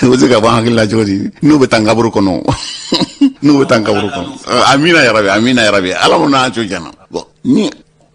O bɛ se ka bɔ an hakili la cogo di n'u bɛ taa n kaburu kɔnɔ? N'u bɛ taa n kaburu kɔnɔ, amina yarabi, amina yarabi, Ala mun n'an co jɛna. Bon, ni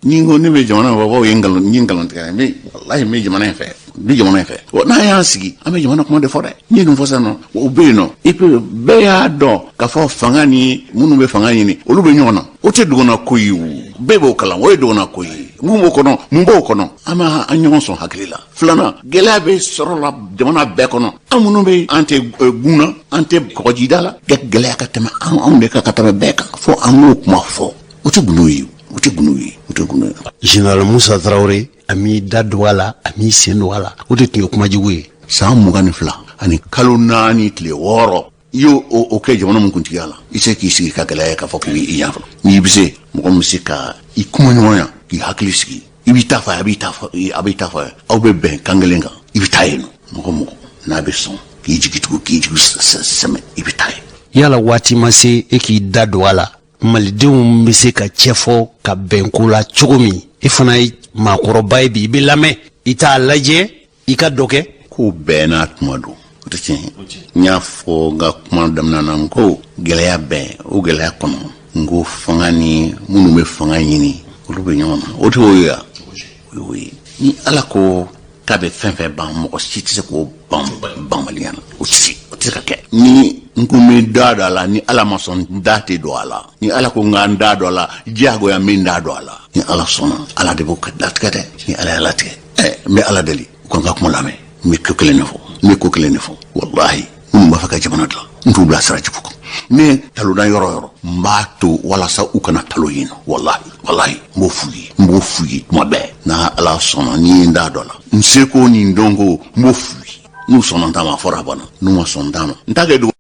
n ko ne bɛ jamana in fɛ, o ye nkalon, n ye nkalon tigɛ. N bɛ, walahi, n bɛ jamana in fɛ, n bɛ jamana in fɛ. Wa n'an y'an sigi, an bɛ jamana kuma de fɔ dɛ. N ye nin fɔ sisan nɔ, o bɛ yen nɔ. Et puis bɛɛ y'a dɔn k'a fɔ fanga ni minnu bɛ fanga ɲini, olu bɛ ɲɔgɔn na. O tɛ dogona ko ye o, bɛɛ b'o kalan, o ye dogona ko ye. Mun b'o kɔnɔ? Mun b'o kɔnɔ? An b'a an ɲɔgɔn sɔn hakili la. Filanan, gɛlɛya bɛ sɔrɔ la jamana bɛɛ kɔnɔ. An minnu bɛ, an tɛ gun na, an tɛ kɔgɔjida la, gɛlɛya ka tɛmɛ anw de kan ka tɛmɛ bɛɛ kan. Fo an k'o kuma fɔ. O tɛ gundo ye, o tɛ gundo ye, o tɛ gundo ye. Général Musa Tarawele, a m'i da don a la, a m'i sen don a la, o de tun ye kuma jugu ye. San 22 ani kalo 4 tile 6, i y'o o kɛ jamana min kuntigiya la, i se k'i sigi ka gɛlɛya ye k'a fɔ k'i b'i yan fɔlɔ. N'i bɛ se, mɔgɔ min bɛ se ka i kuma ɲɔgɔnya, k'i hakili sigi, i b'i ta fɔ a b'i ta fɔ, a b'i ta fɔ, aw bɛ bɛn kan kelen kan, i bɛ taa yen nɔ. Mɔgɔ mɔgɔ n'a bɛ sɔn k'i jigi tugu, k'i jigi sɛmɛ, i bɛ taa yen. Yala waati ma se e k'i da don a la, malidenw bɛ se ka cɛfɔ ka bɛn ko la cogo min? E fana ye maakɔrɔba ye bi, i bɛ lamɛn, i t'a lajɛ i ka dɔ kɛ. Ko bɛɛ n'a tuma don, o tɛ tiɲɛ ye. N y'a fɔ n ka kuma daminɛ na, n ko gɛlɛya bɛɛ, o gɛlɛya kɔnɔ, n ko fanga ni minnu bɛ fanga ɲini, olu bɛ ɲɔgɔn na. O tɛ o ye wa? O y'o ye. Ni Ala ko k'a bɛ fɛn fɛn ban, mɔgɔ si tɛ se k'o ban banbaliya na. O tɛ se, o tɛ se ka kɛ. Ni n ko n bɛ da don a la, ni Ala ma sɔn, n da tɛ don a la. Ni Ala ko n ka n da don a la, diyagoya n bɛ n da don a la. Ni Ala sɔnna, Ala de b'o latigɛ dɛ. Ni Ala y'a latigɛ, n bɛ Ala deli u ka n ka kuma lamɛn. N bɛ ko kelen de fɔ, n bɛ ko kelen de fɔ, walahi, minnu b'a fɛ ka jamana dilan, n t'u bila sira jugu kan. Ne talonna yɔrɔ yɔrɔ, n b'a to walasa u kana talo yen nɔ. Walahi, walahi, n b'o f'u ye, n b'o f'u ye tuma bɛɛ. N'a Ala sɔnna, ni ye n da dɔ la, n seko ni n dɔnko, n b'o f'u ye. N'u sɔnna n ta ma, a fɔra a banna. N'u ma sɔn n ta ma, n t'a kɛ dogo.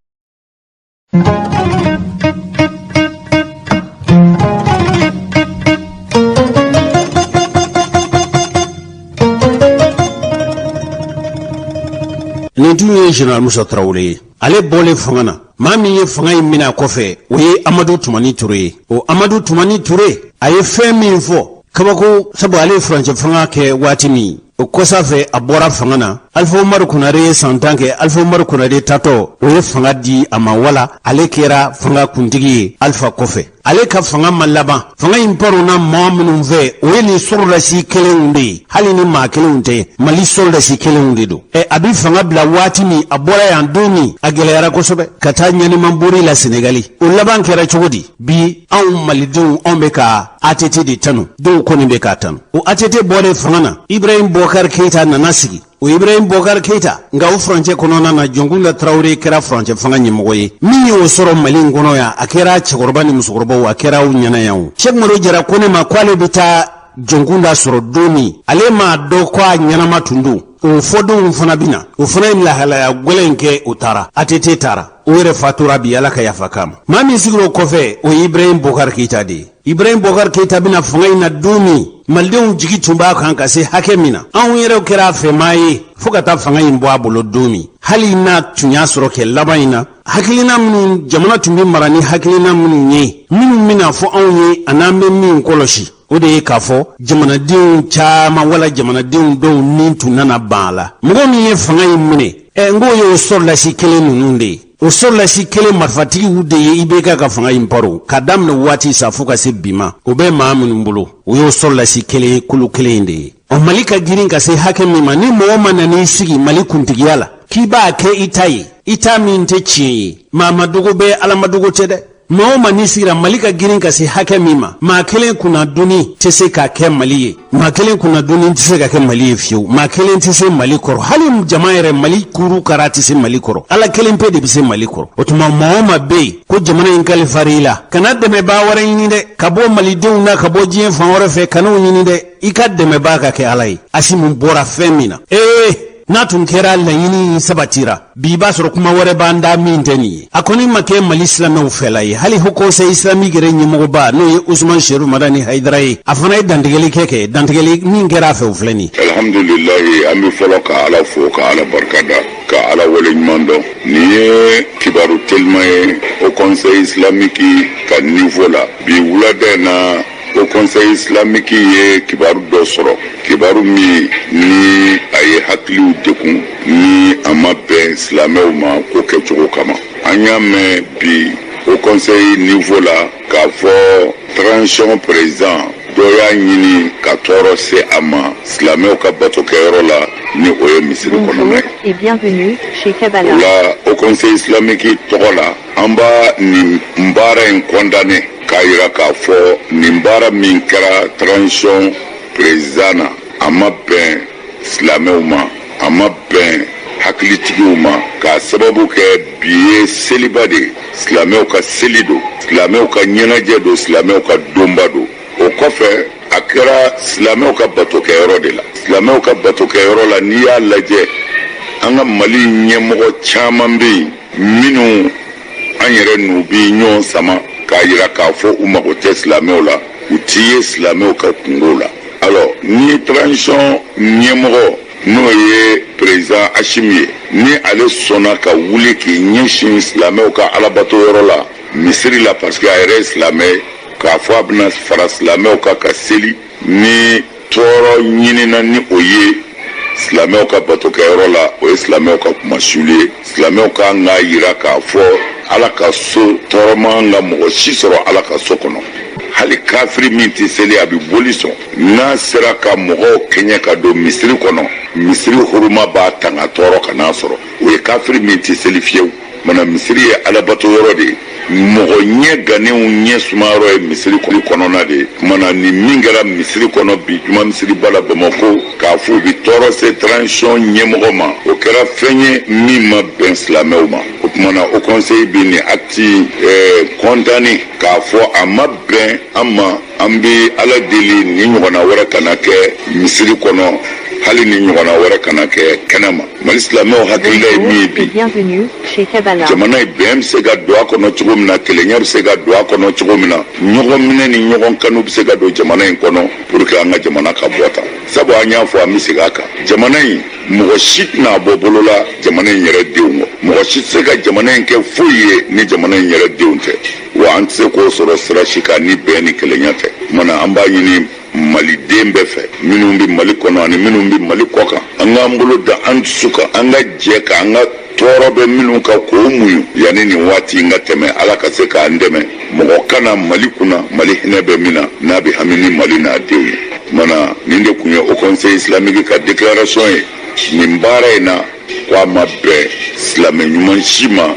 Nin tun ye Général Musa Tarawele ye. Ale bɔlen fanga na, maa min ye fanga in minɛ a kɔfɛ, o ye Amadu Tumani Ture ye. O Amadu Tumani Ture, a ye fɛn min fɔ. Kabako, sabu ale ye furancɛ fanga kɛ waati min, o kɔsa fɛ a bɔra fanga na. Alifa Umaru Konare ye san 10 kɛ. Alifa Umaru Konare tatɔ, o ye fanga di a ma, wala ale kɛra fanga kuntigi ye Alifa kɔfɛ. Ale ka fanga ma laban. Fanga in paronna maa minnu fɛ, o ye nin sɔrɔdasi kelenw de ye. Hali ni maa kelenw tɛ, Mali sɔrɔdasi kelenw de don. Ɛ, a bɛ fanga bila waati min, a bɔra yan don min, a gɛlɛyara kosɛbɛ ka taa ɲanimanbori la Senegali. O laban kɛra cogo di? Bi anw malidenw, anw bɛ ka ATT de tanu. Dɔw kɔni bɛ k'a tanu. O ATT bɔlen fanga na, Ibrahim Bɔkari Keyita nana sigi. O Ibrahim Bɔkari Keyita, nka o furancɛ kɔnɔna na, Jɔnkunda Tarawele kɛra furancɛ fanga ɲɛmɔgɔ ye. Min y'o sɔrɔ Mali in kɔnɔ yan, a kɛra cɛkɔrɔba ni musokɔrɔbaw, a kɛra aw ɲɛna yan. O Sɛki Umaru Jara ko ne ma ko ale bɛ taa Jɔnkunda sɔrɔ don min, ale m'a dɔn ko a ɲɛnama tun don. O fɔdenw fana bɛ na, o fana ye lahalaya gɛlɛn kɛ. O taara, ATT taara, o yɛrɛ fatura bi, Ala ka yafa k'a ma. Maa min sigira o kɔfɛ, o ye Ibrahim Bɔkari Keyita de ye. Ibrahim Bɔkari Keyita bɛna fanga in na don min, malidenw jigi tun b'a kan ka se hakɛ min na. Anw yɛrɛw kɛra a fɛmaa ye fo ka taa fanga in bɔ a bolo don min. Hali n'a tun y'a sɔrɔ kɛ laban in na, hakilina minnu jamana tun bɛ mara ni hakilina minnu ye, minnu bɛna fɔ anw ye an'an bɛ min kɔlɔsi, o de ye k'a fɔ jamanadenw caman wala jamanadenw dɔw ni tun nana ban a la. Mɔgɔ min ye fanga in minɛ, ɛ, n k'o ye o sɔrɔdasi kelen ninnu de ye. O sɔrɔdasi kelen marifatigiw de ye IBK ka fanga in paro ka daminɛ waati sa fo ka se bi ma. O bɛ maa minnu bolo, o y'o sɔrɔdasi kelen kulu kelen in de ye. Ɔ, Mali ka girin ka se hakɛ min ma, ni mɔgɔ ma nan'i sigi Mali kuntigiya la k'i b'a kɛ i ta ye, i ta min tɛ tiɲɛ ye, maa ma dogo bɛ, Ala ma dogo tɛ dɛ. Maa o maa n'i sigira, Mali ka girin ka se hakɛ min ma, maa kelen kunnadonni tɛ se ka kɛ Mali ye. Maa kelen kunnadonni tɛ se ka kɛ Mali ye fiyewu. Maa kelen tɛ se Mali kɔrɔ. Hali jama yɛrɛ, Mali kuru kara tɛ se Mali kɔrɔ. Ala kelen pe de bɛ se Mali kɔrɔ. O tuma, maa o maa bɛ yen ko jamana in kalifara i la, kana dɛmɛbaa wɛrɛ ɲini dɛ, ka bɔ malidenw na, ka bɔ diɲɛ fan wɛrɛ fɛ, kan'o ɲini dɛ. I ka dɛmɛbaa ka kɛ Ala ye. Asimu bɔra fɛn min na, ee, n'a tun kɛra laɲini sabatira bi, i b'a sɔrɔ kuma wɛrɛ b'an da min tɛ nin ye. A kɔni ma kɛ Mali silamɛw fɛla ye. Hali Haut Conseil islamique yɛrɛ ɲɛmɔgɔba, n'o ye Usman Seru Madani Hayidara ye, a fana ye dantigɛli kɛ. Dantigɛli min kɛra a fɛ, o filɛ nin ye. Alhamdulilayi, an bɛ fɔlɔ ka Ala fo, ka Ala barika da, ka Ala wale ɲuman dɔn. Nin ye kibaru telima ye Haut Conseil islamique ka niveau la. Bi wulada in na, Haut Conseil islamique ye kibaru dɔ sɔrɔ, kibaru min ni a ye hakiliw degun, ni a ma bɛn silamɛw ma ko kɛcogo kama. An y'a mɛn bi Haut Conseil niveau la k'a fɔ transition président dɔ y'a ɲini ka tɔɔrɔ se a ma silamɛw ka batokɛyɔrɔ la, ni o ye misiri kɔnɔna ye. O la, Haut Conseil islamique tɔgɔ la, an b'a nin baara in condamné, k'a yira k'a fɔ nin baara min kɛra transition président na, a ma bɛn silamɛw ma, a ma bɛn hakilitigiw ma, k'a sababu kɛ bi ye seliba de ye. Silamɛw ka seli don, silamɛw ka ɲɛnajɛ don, silamɛw ka donba don. O kɔfɛ, a kɛra silamɛw ka batokɛyɔrɔ de la. Silamɛw ka batokɛyɔrɔ la, n'i y'a lajɛ, an ka Mali ɲɛmɔgɔ caman bɛ yen minnu an yɛrɛ n'u bi ɲɔgɔn sama k'a yira k'a fɔ u mago tɛ silamɛw la, u t'i ye silamɛw ka kungo la. Alors, ni transition ɲɛmɔgɔ, n'o ye président Asimi ye, ni ale sɔnna ka wuli k'i ɲɛsin silamɛw ka alabato yɔrɔ la, misiri la, parce que a yɛrɛ ye silamɛ ye, k'a fɔ a bɛna fara silamɛw kan ka seli, ni tɔɔrɔ ɲinina ni o ye silamɛw ka batokɛyɔrɔ la, o ye silamɛw ka kumasuli ye. Silamɛw kan k'a yira k'a fɔ Ala ka so, tɔɔrɔ man ka mɔgɔ si sɔrɔ Ala ka so kɔnɔ. Hali kafiri min tɛ seli, a bɛ boli sɔn. N'a sera ka mɔgɔw kɛɲɛ ka don misiri kɔnɔ, misiri huruma b'a tanga tɔɔrɔ ka n'a sɔrɔ. O ye kafiri min tɛ seli fiyewu. Mana misiri ye alabato yɔrɔ de ye, mɔgɔ ɲɛ gannenw ɲɛ sumayɔrɔ ye misiri kɔnɔna de ye. Kumana nin min kɛra misiri kɔnɔ bi, juma misiriba la Bamakɔ, k'a fɔ u bɛ tɔɔrɔ se transition ɲɛmɔgɔ ma, o kɛra fɛn ye min ma bɛn silamɛw ma. O kumana, Haut Conseil bɛ nin acte condamné, k'a fɔ a ma bɛn an ma. An bɛ Ala deli, nin ɲɔgɔnna wɛrɛ kana kɛ misiri kɔnɔ, hali ni ɲɔgɔnna wɛrɛ kana kɛ kɛnɛma. Mali silamɛw hakilila ye min ye bi, jamana ye, bɛn bɛ se ka don a kɔnɔ cogo min na, kelenya bɛ se ka don a kɔnɔ cogo min na, ɲɔgɔn minɛ ni ɲɔgɔn kanu bɛ se ka don jamana in kɔnɔ, pour que an ka jamana ka bɔ tan. Sabu an y'a fɔ, an bɛ segin a kan, jamana in, mɔgɔ si tɛna bɔ bolo la jamana in yɛrɛ denw kɔ. Mɔgɔ si tɛ se ka jamana in kɛ foyi ye ni jamana in yɛrɛ denw tɛ. Wa an tɛ se k'o sɔrɔ sira si kan ni bɛn ni kelenya tɛ. Kumana an b'a ɲini Maliden bɛɛ fɛ, minnu bɛ Mali kɔnɔ ani minnu bɛ Mali kɔkan, an k'an bolo da an dusu kan, an ka jɛ ka an ka tɔɔrɔ bɛ minnu kan k'o muɲu yanni nin waati in ka tɛmɛ. Ala ka se k'an dɛmɛ, mɔgɔ kana Mali kunna, Mali hinɛ bɛ min na, n'a bɛ hami ni Mali n'a denw ye. Tuma nin de tun ye Haut Conseil islamique ka déclaration ye nin baara in na, ko a ma bɛn silamɛ ɲuman si ma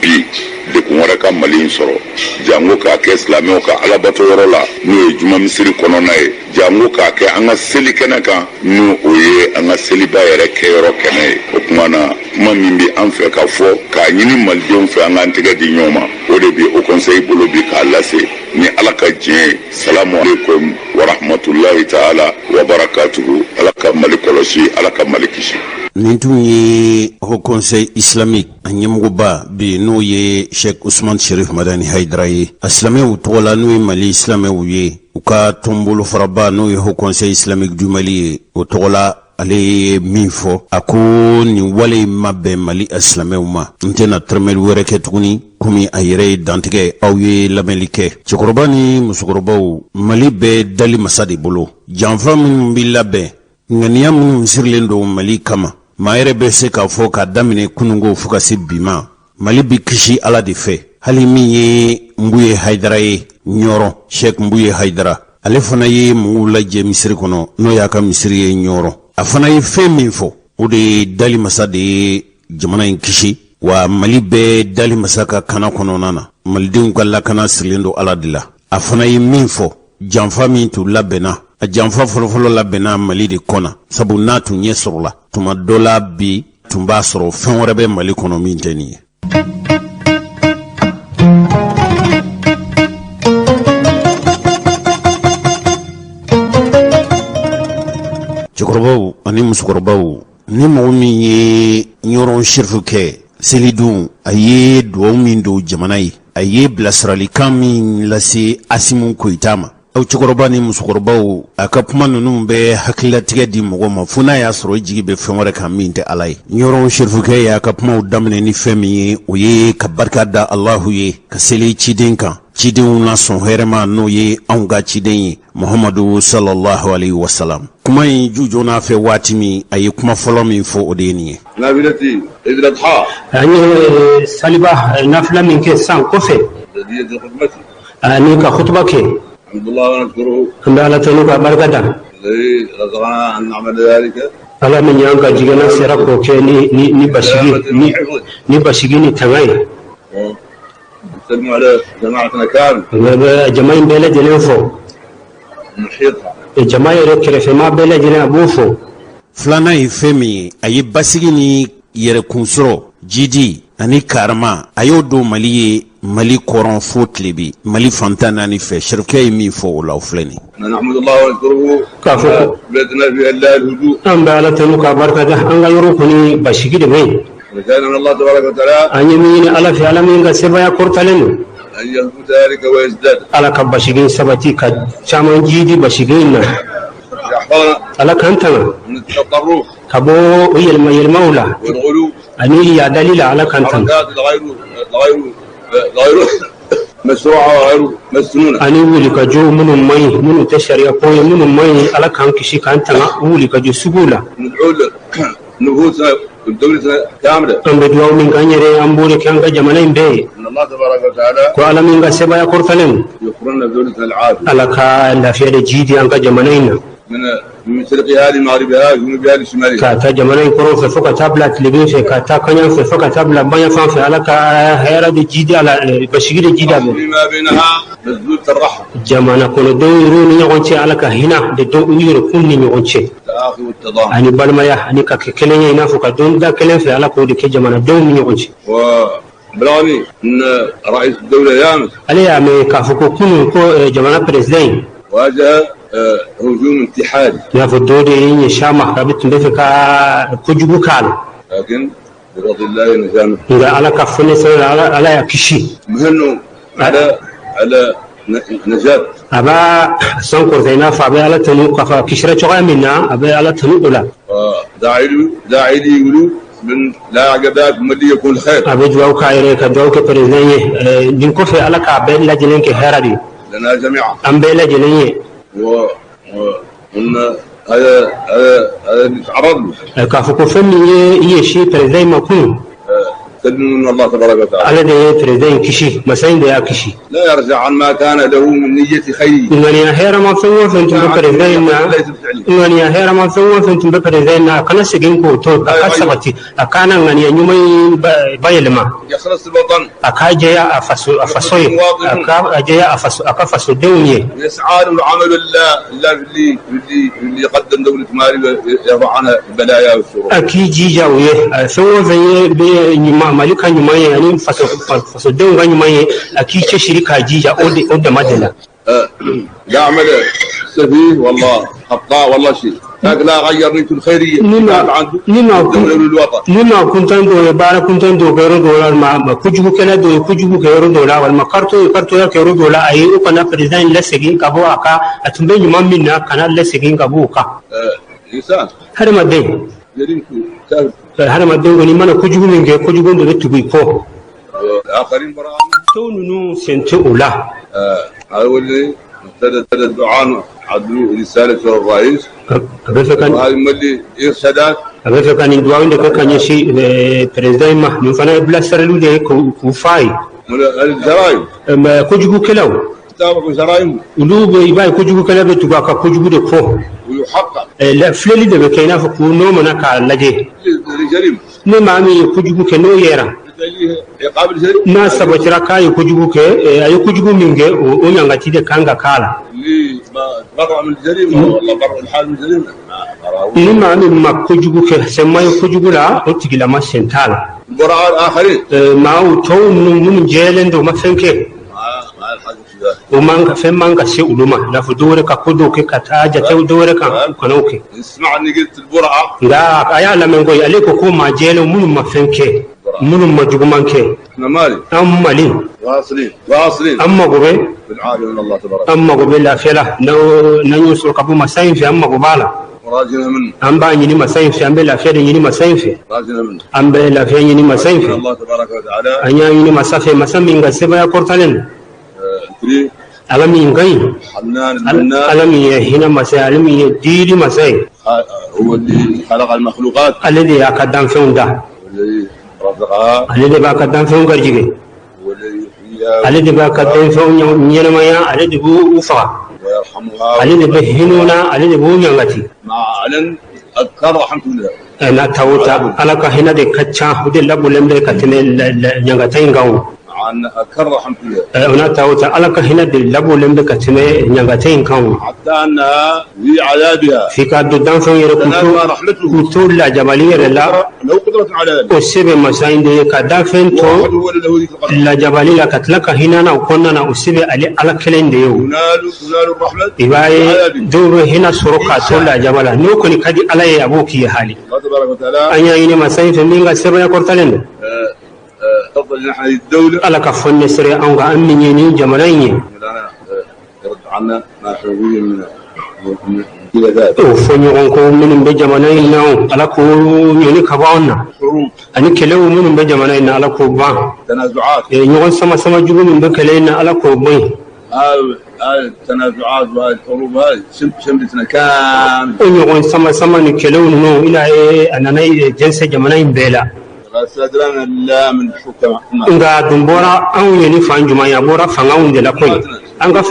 bi degun wɛrɛ ka Mali in sɔrɔ, janko k'a kɛ silamɛw ka alabato yɔrɔ la, n'o ye juma misiri kɔnɔna ye, janko k'a kɛ an ka seli kɛnɛ kan, n'o o ye an ka seliba yɛrɛ kɛyɔrɔ kɛnɛ ye. O tuma na, kuma min bɛ an fɛ ka fɔ k'a ɲini malidenw fɛ, an k'an tɛgɛ di ɲɔgɔn ma, o de bɛ Haut Conseil bolo bi k'a lase ni Ala ka diɲɛ ye. Salamu aleykum warahmatulahi taala wa barakatuhu. Ala ka Mali kɔlɔsi, Ala ka Mali kisi. Nin tun ye Haut Conseil islamique a ɲɛmɔgɔba bi, n'o ye Sheikh Usman Sherif Madani Haidara ye, a silamɛw tɔgɔ la, n'o ye Mali silamɛw ye, u ka tɔnbolofaraba, n'o ye Haut Conseil islamique du Mali ye, o tɔgɔ la. Ale ye min fɔ, a ko nin wale in ma bɛn Mali a silamɛw ma. N tɛna tɛrɛmɛli wɛrɛ kɛ tuguni, komi a yɛrɛ ye dantigɛ. Aw ye lamɛnli kɛ, cɛkɔrɔba ni musokɔrɔbaw, Mali bɛ dali masa de bolo. Janfa minnu bɛ labɛn, ŋaniya minnu sirilen don Mali kama, maa yɛrɛ bɛ se k'a fɔ k'a daminɛ kununko fo ka se bi ma, Mali bɛ kisi Ala de fɛ. Hali min ye Nbuye Hayidara ye Ɲɔrɔ, Sheikh Nbuye Hayidara, ale fana ye mɔgɔw lajɛ misiri kɔnɔ, n'o y'a ka misiri ye Ɲɔrɔ. A fana ye fɛn min fɔ, o de ye dali masa de ye jamana in kisi, wa Mali bɛ dali masa ka kana kɔnɔna na, malidenw ka lakana sirilen don Ala de la. A fana ye min fɔ, janfa min tun labɛnna, a janfa fɔlɔfɔlɔ labɛnna Mali de kɔnɔ, sabu n'a tun ɲɛ sɔrɔla tuma dɔ la, bi tun b'a sɔrɔ fɛn wɛrɛ bɛ Mali kɔnɔ min tɛ nin ye. Cɛkɔrɔbaw ani musokɔrɔbaw, ni mɔgɔ min ye Ɲɔrɔn Serifu kɛ selidon, a ye dugawu min don jamana ye, a ye bilasiralikan min lase Asimu Goyita ma, aw cɛkɔrɔba ni musokɔrɔbaw, a ka kuma ninnu bɛ hakililatigɛ di mɔgɔ ma, fo n'a y'a sɔrɔ i jigi bɛ fɛn wɛrɛ kan min tɛ Ala ye. Ɲɔrɔn Serifukɛ y'a ka kumaw daminɛ ni fɛn min ye, o ye ka barika da Alahu ye, ka seli ciden kan, cidenw na sɔn hɛrɛma, n'o ye anw ka ciden ye Muhamadu sallallahu alaihi wasalam. Kuma in ju jɔn'a fɛ waati min, a ye kuma fɔlɔ min fɔ, o de ye nin ye. An ye saliba nafila min kɛ san kɔfɛ ani ka kutuba kɛ, an bɛ Ala tanu ka barika da. Ala min y'an ka jigɛna sera k'o kɛ ni basigi ni tanga ye. Jama in bɛɛ lajɛlen fo, jama yɛrɛ kɛrɛfɛma bɛɛ lajɛlen, a b'o fo. Filanan ye fɛn min ye, a ye basigi ni yɛrɛkun sɔrɔ, jidi ani karama, a y'o don Mali ye, Mali kɔrɔn fo tilebin, Mali fan 14 fɛ. Serifukɛ ye min fɔ o la, o filɛ nin. K'a fɔ an bɛ Ala tanu k'a barika da, an ka yɔrɔ kɔni basigi de bɛ yen. An ye min ɲini Ala fɛ, Ala min ka sebaaya kɔrɔtalen don, Ala ka basigi sabati, ka caman jidi basigi in na. Ala k'an tanga ka bɔ o yɛlɛma yɛlɛmaw la ani yadali la. Ala k'an tanga ani wulikajɔ minnu man ɲi, minnu tɛ sariya ko ye, minnu man ɲi. Ala k'an kisi, k'an tanga wulikajɔ suguw la. An bɛ dugawu min k'an yɛrɛ, an b'o de kɛ an ka jamana in bɛɛ ye, ko Ala min ka sebaaya kɔrɔtalen don, Ala ka lafiya de jidi an ka jamana in na, ka taa jamana in kɔrɔn fɛ fo ka taa bila tilebin fɛ, ka taa kaɲan fɛ fo ka taa bila baɲan fan fɛ. Ala ka hɛrɛ de jidi a la, basigi de jidi a la. Jamana kɔnɔdenw yɛrɛw ni ɲɔgɔn cɛ, Ala ka hinɛ de don u yɛrɛ kun ni ɲɔgɔn cɛ, ani balimaya, ani ka kɛ kelen ye, i n'a fɔ ka don da kelen fɛ. Ala k'o de kɛ jamanadenw ni ɲɔgɔn cɛ. Ale y'a mɛn k'a fɔ ko kunun ko jamana président in, i n'a fɔ dɔ de y'i ɲɛsin a ma, a bɛ tun bɛ fɛ ka kojugu k'a la, nka Ala ka fɔnisɛbɛ la, Ala y'a kisi. A b'a san kɔrɔta, i n'a fɔ a bɛ Ala tanu k'a fɔ a kisira cogoya min na, a bɛ Ala tanu o la. A bɛ dugawu k'a yɛrɛ, ka dugawu kɛ président ye. Nin kɔfɛ, Ala k'a bɛɛ lajɛlen kɛ hɛrɛ de ye, an bɛɛ lajɛlen ye. K'a fɔ ko fɛn min ye i ye si président in ma kunun, Ala de ye président in kisi, masa in de y'a kisi. Ŋaniya hɛrɛma fɛn o fɛn tun bɛ président in na, ŋaniya hɛrɛma fɛn o fɛn tun bɛ président in na, a kana segin k'o to, a ka sabati, a kana ŋaniya ɲuman in bayɛlɛma, a k'a jɛya a faso, a faso ye, a ka jɛya a faso, a ka fasodenw ye. A k'i jija u ye fɛn o fɛn ye bɛ ɲuman, Mali ka ɲuman ye ani faso, fasodenw ka ɲuman ye, a k'i cɛsiri k'a jija o de, o dama de la. Ni maa kuntan dɔw ye baara kuntan dɔw kɛ yɔrɔ dɔw la, walima kojugukɛla dɔw ye kojugu kɛ yɔrɔ dɔw la, walima karito ye karitoya kɛ yɔrɔ dɔw la, ayi, u kana président in lasegin ka bɔ a ka, a tun bɛ ɲuman min na, kana lasegin ka bɔ o kan. Hadamaden, hadamaden kɔni mana kojugu min kɛ, kojugu de bɛ tugu i kɔ. Tɔw ninnu sen tɛ o la. A bɛ fɛ ka a bɛ fɛ ka nin dugawu de kɛ ka ɲɛsin président in ma. Nin fana ye bilasiraliw de ye k'u f'a ye. Kojugukɛlaw olu bɛ, i b'a ye, kojugukɛla bɛ tugu a ka kojugu de kɔ. Filɛli de bɛ kɛ i n'a fɔ k'u n'o mana k'a lajɛ. Ni maa min ye kojugu kɛ, n'o yera, n'a sabatira k'a ye kojugu kɛ, a ye kojugu min kɛ, o ɲangati de kan ka k'a la. Ni maa min ma kojugu kɛ, sen ma ye kojugu la, o tigilama sen t'a la. Maaw tɔw ninnu minnu jɛlen don, u ma fɛn kɛ, o man ka fɛn man ka se olu ma, i n'a fɔ dɔw wɛrɛ ka ko dɔw kɛ ka taa jate dɔw wɛrɛ kan, u kana o kɛ. Nka a y'a lamɛn koyi, ale ko ko maa jɛlenw minnu ma fɛn kɛ, minnu ma juguman kɛ, an Mali, an mago bɛ, an mago bɛ lafiya la. N'an y'o sɔrɔ ka bɔ masa in fɛ, an mago b'a la, an b'a ɲini masa in fɛ, an bɛ lafiya de ɲini masa in fɛ, an bɛ lafiya ɲini masa in fɛ. An y'a ɲini masa fɛ, masa min ka sebaaya kɔrɔtalen don, Ala min ka ɲi, Ala min ye hinɛ masa ye, Ala min ye diili masa ye, ale de y'a ka danfɛnw da, ale de b'a ka danfɛnw garijɛgɛ, ale de b'a ka danfɛnw ɲɛnamaya, ale de b'u faga, ale de bɛ hinɛ u na, ale de b'u ɲangati. N'a ta o ta, Ala ka hinɛ de ka ca, o de labolen bɛ ka tɛmɛ ɲangata in kan. O n'a ta o ta, Ala ka hinɛ de labolen bɛ ka tɛmɛ ɲangata in kan. O f'i ka don danfɛnw yɛrɛ k'u to lajabali yɛrɛ la, o se bɛ masa in de ye ka danfɛn to lajabali la ka tila ka hinɛ na o kɔnɔna na, o se bɛ ale Ala kelen de ye. O i b'a ye dɔw bɛ hinɛ sɔrɔ k'a to lajaba la, n'o kɔni ka di Ala ye, a b'o k'i ye hali. An y'a ɲini masa in fɛ min ka sebaaya kɔrɔtalen don, Ala ka fɔ ne sere anw kan, an min ye nin jamana in ye, o fɔ ɲɔgɔn kɔ minnu bɛ jamana in na, Ala k'o ɲɔni ka bɔ anw na, ani kɛlɛw minnu bɛ jamana in na, Ala k'o ban, ɲɔgɔn sama sama jugu min bɛ kɛlɛ in na, Ala k'o bɔ yen. O ɲɔgɔn sama sama ni kɛlɛw ninnu, i n'a ye a nana jɛnsɛn jamana in bɛɛ la. Nka a dun bɔra anw ye ni fan jumɛn ye? A bɔra fangaw de la koyi. An ka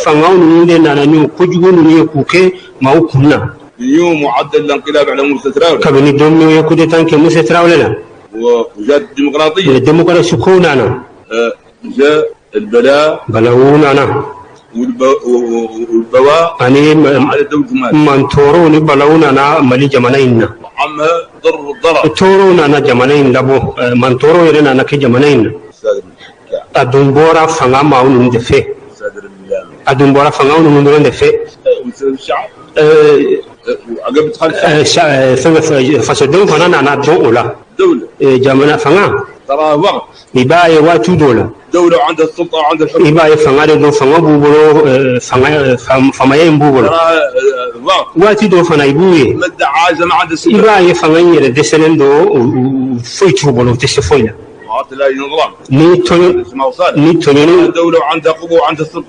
fangaw ninnu de nana ni kojugu ninnu ye k'u kɛ maaw kun na. Kabini don min ye coup d'état kɛ Musa Tarawele la, démocratie ko nana, balawu nana, ani mantɔɔrɔw ni balawu nana Mali jamana in na. Tɔɔrɔw nana jamana in labɔ, mantɔɔrɔw yɛrɛ nana kɛ jamana in na. A dun bɔra fanga maaw ninnu de fɛ, a dun bɔra fangaw ninnu dɔrɔn de fɛ. Fasodenw fana nana dɔn o la. Jamana fanga, i b'a ye waati dɔw la, i b'a ye fanga de don, fanga b'u bolo, faamaya in b'u bolo. Waati dɔw fana i b'u ye, i b'a ye fanga in yɛrɛ dɛsɛlen don, foyi t'u bolo, u tɛ se foyi la. Ni tɔɲɔ ni tɔɲɔni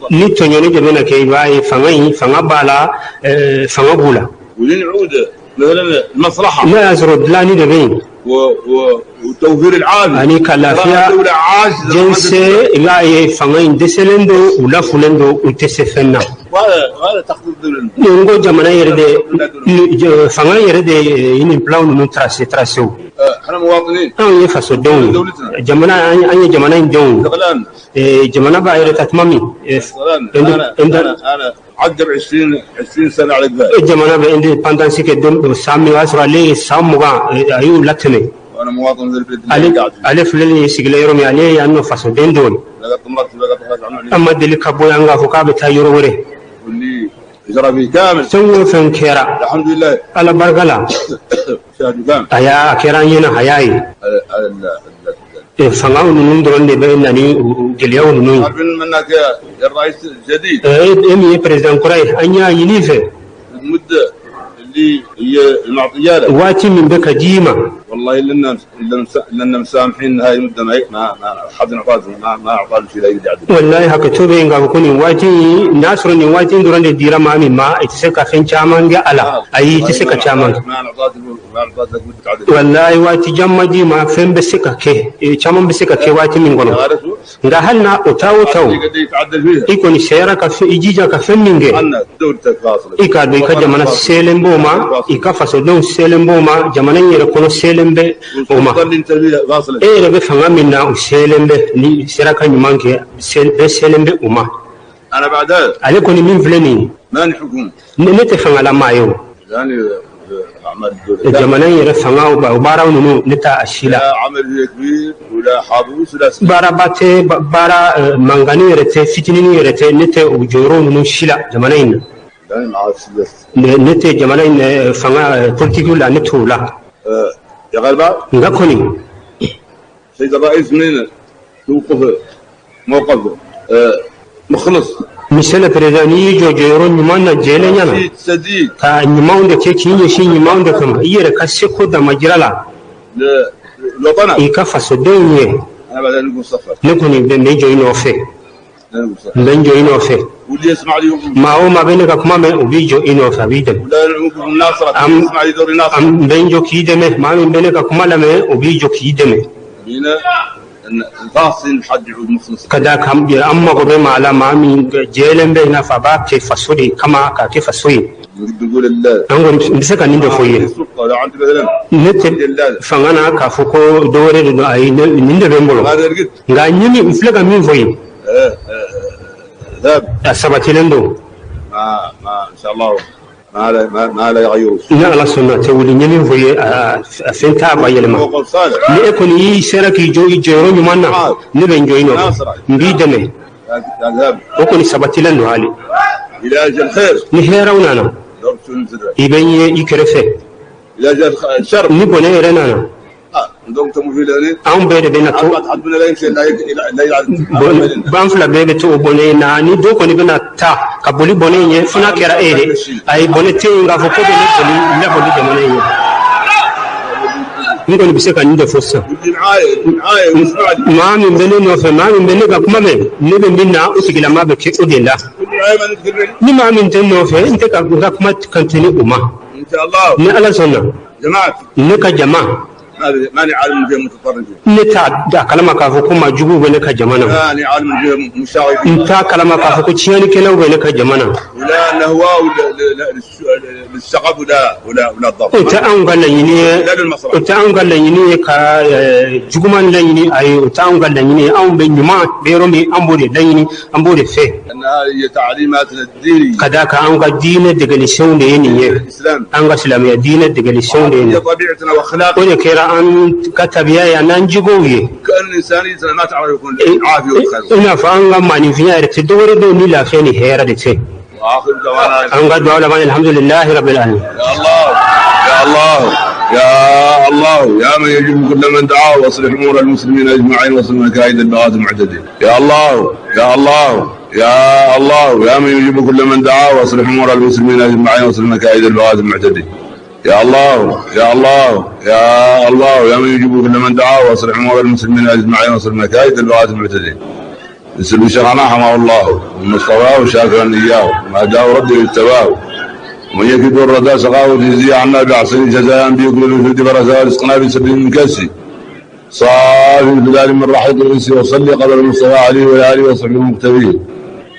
ni tɔɲɔni de bɛna kɛ, i b'a ye fanga in, fanga b'a la, fanga b'u la. N'a y'a sɔrɔ dilanni de bɛ yen ani ka lafiya jɛnsɛn, i b'a ye fanga in dɛsɛlen don, u lafulen don, u tɛ se fɛn na. Ni n ko jamana yɛrɛ de, fanga yɛrɛ de ye nin plan ninnu tracé tracé o. Anw ye fasodenw ye, jamana, an ye jamana in denw ye. Jamana b'a yɛrɛ ta tuma min, jamana bɛ indépendance kɛ don san min, o y'a sɔrɔ ale ye san 20, a y'o latɛmɛ. Ale filɛ nin ye sigilen yɔrɔ min, ale ye yan nɔ fasoden dɔ ye. An ma deli ka bɔ yan k'a fɔ k'a bɛ taa yɔrɔ wɛrɛ. Fɛn o fɛn kɛra, Ala barika la, a y'a a kɛra an ɲɛna, a y'a ye. Fanga ninnu dɔrɔn de bɛ na ni gɛlɛyaw ninnu ye. E min ye président kura ye, an y'a ɲini i fɛ, waati min bɛ ka di i ma, wallahi hakɛto bɛ yen k'a fɔ ko nin waati in, n'a sɔrɔ nin waati in dɔrɔn de dira maa min ma, i tɛ se ka fɛn caman kɛ a la. Ayi, i tɛ se ka caman kɛ. Wallahi, waati jan ma d'i ma, fɛn bɛ se ka kɛ, caman bɛ se ka kɛ waati min kɔnɔ. Nka hali n'a o taa o ta o, i kɔni sera ka i jija ka fɛn min kɛ, i k'a dɔn i ka jamana selen b'o ma, i ka fasodenw selen b'o ma, jamana in yɛrɛ kɔnɔ selen bɛ o ma. E yɛrɛ bɛ fanga min na, o selen bɛ. Ni sera ka ɲuman kɛ, bɛɛ selen bɛ o ma. Ale kɔni min filɛ nin ye, ne tɛ fangalamaa ye o. Jamana in yɛrɛ fanga o baaraw ninnu, ne t'a si la. Baaraba tɛ, baara mankanni yɛrɛ tɛ, fitinini yɛrɛ tɛ, ne tɛ o jɔyɔrɔ ninnu si la jamana in na. Ne tɛ jamana in fanga politiki la, ne t'o la. Nka kɔni, Monsieur le Président, n'i y'i jɔ jɔyɔrɔ ɲuman na jɛlenya na, ka ɲumanw de kɛ, k'i ɲɛsin ɲumanw de kama, i yɛrɛ ka seko damajira la, i ka fasodenw ye, ne kɔni bɛ n jɔ i nɔfɛ, n bɛ n jɔ i nɔfɛ. Maa o maa bɛ ne ka kuma mɛn, o b'i jɔ i nɔfɛ, a b'i dɛmɛ. N bɛ n jɔ k'i dɛmɛ. Maa min bɛ ne ka kuma lamɛn, o b'i jɔ k'i dɛmɛ. Ka da kan, an mago bɛ maa la, maa min jɛlen bɛ, i n'a fɔ a b'a kɛ faso de kama, k'a kɛ faso ye. An kɔni, n bɛ se ka nin de fɔ i ye. Ne tɛ fanga na k'a fɔ ko dɔ wɛrɛ de don. Ayi, nin de bɛ n bolo. Nka n ye min, n filɛ ka min fɔ i ye, a sabatilen don. Ni Ala sɔnna, a tɛ wuli. N ye min fɔ i ye, a fɛn t'a ba yɛlɛma. Ni e kɔni y'i sera k'i jɔ i jɔyɔrɔ ɲuman na, ne bɛ n jɔ i nɔfɛ, n b'i dɛmɛ. O kɔni sabatilen don hali. Ni hɛrɛw nana, i bɛ n ye i kɛrɛfɛ. Ni bɔnɛ yɛrɛ nana, anw bɛɛ de bɛna to, ban fila bɛɛ bɛ to o bɔnɛ in na. Ni dɔ kɔni bɛna taa ka boli bɔnɛ in ye, fo n'a kɛra e de. Ayi, bɔnɛ tɛ yen k'a fɔ ko bɛ ne boli laboli jamana in ye. N kɔni bɛ se ka nin de fɔ sisan. Maa min bɛ ne nɔfɛ, maa min bɛ ne ka kuma mɛn, ne bɛ min na, o tigilamaa bɛ kɛ o de la. Ni maa min tɛ n nɔfɛ, n tɛ ka n ka kuma kan tɛ ni o ma. Ni Ala sɔnna, ne ka jama, ne t'a kalama k'a fɔ ko maa juguw bɛ ne ka jama na. N t'a kalama k'a fɔ ko tiɲɛnikɛlaw bɛ ne ka jama na. O tɛ anw ka laɲini ye, o tɛ anw ka laɲini ye ka juguman laɲini. Ayi, o tɛ anw ka laɲini ye. Anw bɛ ɲuman bɛ yɔrɔ min, an b'o de laɲini, an b'o de fɛ. Ka d'a kan, anw ka diinɛ degelisenw de ye nin ye, an ka silamɛya diinɛ degelisenw de ye nin ye. O de kɛra an ka tabiya ye, an'an jogow ye. I n'a fɔ an ka maaninfinya yɛrɛ tɛ dɔwɛrɛ dɔn ni lafiya ni hɛrɛ de tɛ. An ka dugawu laban, alhamdulilahi rabbil alamin. يا الله يا من يجيب كل من دعاه واصلح امور المسلمين اجمعين واصلح مكايد البغاة المعتدين. يا الله يا الله يا الله يا من يجيب كل من دعاه واصلح امور المسلمين اجمعين واصلح مكايد البغاة المعتدين. يا الله يا الله يا الله يا من يجيب كل من دعاه واصلح امور المسلمين اجمعين واصلح مكايد البغاة المعتدين نسل شرعنا حماه الله ومن اصطفاه شاكرا اياه وما هداه ربي اجتباه ومن يكد الردى سقاه جزي عنا باحسن جزاء بكل الوجود برزا رزقنا بسبيل من كسي صافي البلاد من رحيق الانس وصلي قبل المصطفى عليه وعلى اله وصحبه المقتدين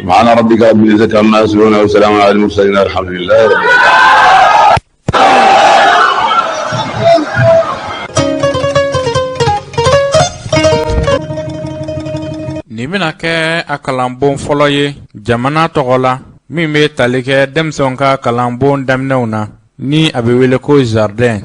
سبحان ربك رب العزه عما يصفون وسلام على المرسلين الحمد لله رب العالمين. Nin bɛna kɛ a kalanbon fɔlɔ ye jamana tɔgɔ la min bɛ tali kɛ denmisɛnw ka kalanbon daminɛw na ni a bɛ wele ko jardin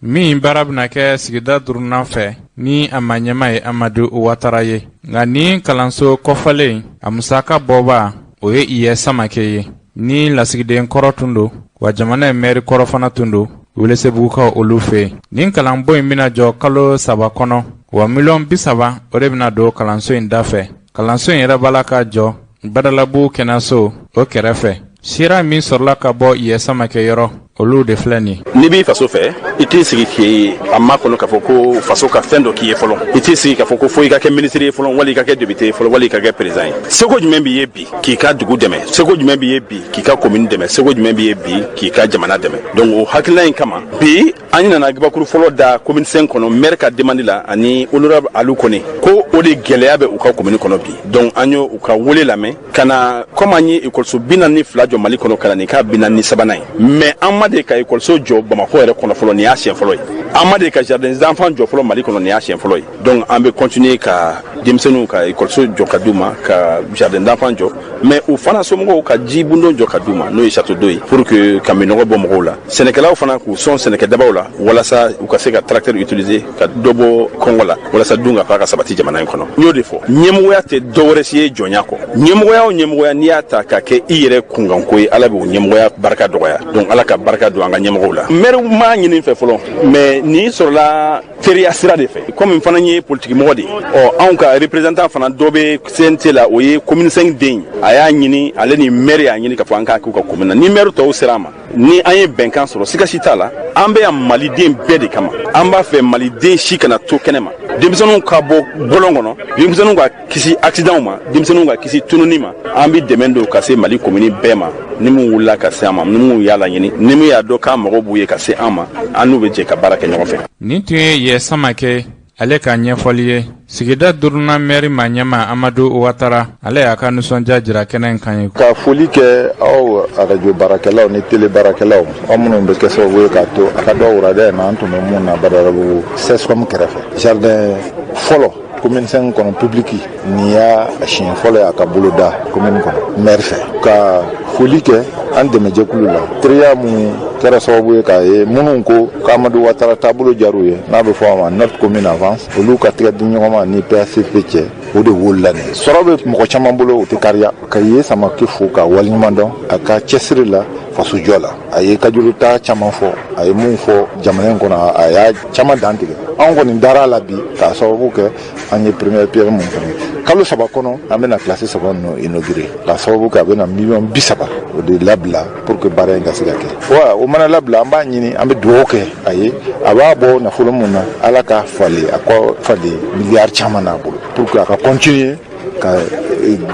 min baara bɛna kɛ sigida duurunan fɛ ni a maa ɲɛmaa ye Amadu Watara ye nka nin kalanso kɔfɔlen a musaka bɔba o ye Iyɛ Samakɛ ye ni lasigiden kɔrɔ tun don wa jamana in mɛri kɔrɔ fana tun don Welesebugukaw olu fɛ yen nin kalanbon in bɛna jɔ kalo 3 kɔnɔ wa miliyɔn 30 o de bɛna don kalanso in da fɛ kalanso in yɛrɛ b'a la ka jɔ Badalabugu kɛnɛyaso o kɛrɛfɛ sira min sɔrɔla ka bɔ Iyɛ Samakɛ yɔrɔ olu de filɛ nin n'i b'i faso fɛ i t'i sigi k'i a makɔnɔ k'a fɔ ko faso ka fɛn dɔ k'i ye fɔlɔ i t'i sigi k'a fɔ ko fo i ka kɛ minisiri ye fɔlɔ wali i ka kɛ depite ye fɔlɔ wali i ka kɛ perezidan ye seko jumɛn b'i ye bi k'i ka dugu dɛmɛ seko jumɛn b'i ye bi k'i ka komini dɛmɛ seko jumɛn b'i ye bi k'i ka jamana dɛmɛ donc o hakilina in kama bi an nana gabakuru fɔlɔ da commune 5 kɔnɔ maire ka demande la ani honorable Alu Kone ko o de gɛlɛya bɛ u ka commune kɔnɔ bi donc an y'o u ka wele lamɛn ka na comme an ye ekɔliso 42 jɔ Mali kɔnɔ ka na nin k'a 43nan ye mais an ma deli ka ekɔliso jɔ Bamakɔ yɛrɛ kɔnɔ fɔlɔ nin y'a siɲɛ fɔlɔ ye an ma deli ka jardin d'enfants jɔ fɔlɔ Mali kɔnɔ nin y'a siɲɛ fɔlɔ ye donc an bɛ continuer ka denmisɛnninw ka ekɔliso jɔ ka d'u ma ka jardin d'enfants jɔ mais u fana somɔgɔw ka jibondon jɔ ka d'u ma n'o ye château d'eau ye pour que ka minnɔgɔ bɔ mɔgɔw la sɛnɛkɛlaw fana k'u sɔn sɛnɛkɛdabaw la walasa u ka se ka tracteur utiliser ka dɔ bɔ kɔngɔ la walasa dunkafa ka sabati jamana in kɔnɔ n y'o de fɔ ɲɛmɔgɔya tɛ dɔwɛrɛ si ye jɔnya kɔ ɲɛmɔgɔya o ɲɛmɔgɔya n'i y'a ta ka kɛ i yɛrɛ kunkanko ye ala b'o ɲɛmɔgɔya barika dɔgɔya donc ala ka barika don an ka ɲɛmɔgɔw la maire m'a ɲini n fɛ fɔlɔ mais nin sɔrɔla teriya sira de fɛ komi n fana ye politikimɔgɔ de ye ɔ anw ka représentant fana dɔ bɛ CNT la o ye commune 5 den ye a y'a ɲini ale ni maire y'a ɲini k'a fɔ an k'a k'u ka commune na ni maire tɔw sera a ma ni an ye bɛnkan sɔrɔ siga si t'a la an bɛ yan maliden bɛɛ de kama an b'a fɛ maliden si kana to kɛnɛ ma denmisɛnninw ka bɔ bɔlɔn kɔnɔ denmisɛnninw ka kisi accidentw ma denmisɛnninw ka kisi tununi ma an bɛ dɛmɛ don ka se mali komini bɛɛ ma ni min wulila ka se an ma ni min y'a laɲini ni min y'a dɔn k'an mago b'u ye ka se an ma an n'u bɛ jɛ ka baara kɛ ɲɔgɔn fɛ. Nin tun ye Iyɛ Samakɛ ale ka ɲɛfɔli ye sigida duurunan mɛri maa ɲɛmaa Amadu Watara ale y'a ka nisɔndiya jira kɛnɛ in kan ye. Ka foli kɛ aw arajo baarakɛlaw ni tele baarakɛlaw aw minnu bɛ kɛ sababu ye k'a to a ka dɔn wulada in na an tun bɛ mun na Badalabugu CSCOM kɛrɛfɛ jardin fɔlɔ commune 5 kɔnɔ public nin y'a siɲɛ fɔlɔ ye a ka boloda commune kɔnɔ maire fɛ ka foli kɛ an dɛmɛjɛkulu la teriya minnu kɛra sababu ye k'a ye minnu ko k'Amadu Watara taabolo diyar'u ye n'a bɛ fɔ a ma notre commune avance olu ka tɛgɛ di ɲɔgɔn ma ni PACP cɛ o de wolola nin sɔrɔ bɛ mɔgɔ caman bolo o tɛ kariya ka ye Samakɛ fo ka waleɲuman dɔn a ka cɛsiri la fasojɔ la a ye kajuru ta caman fɔ a ye mun fɔ jamana in kɔnɔ a y'a caman dantigɛ anw kɔni dara a la bi k'a sababu kɛ an ye première pierre mun fana kalo 3 kɔnɔ an bɛna kilasi 3 ninnu inaugurer k'a sababu kɛ a bɛna miliyɔn 30 o de labila pour que baara in ka se ka kɛ wa o mana labila an b'a ɲini an bɛ dugawu kɛ a ye a b'a bɔ nafolo mun na ala ka falen a kɔ falen miliyari caman n'a bolo pour que a ka continuer ka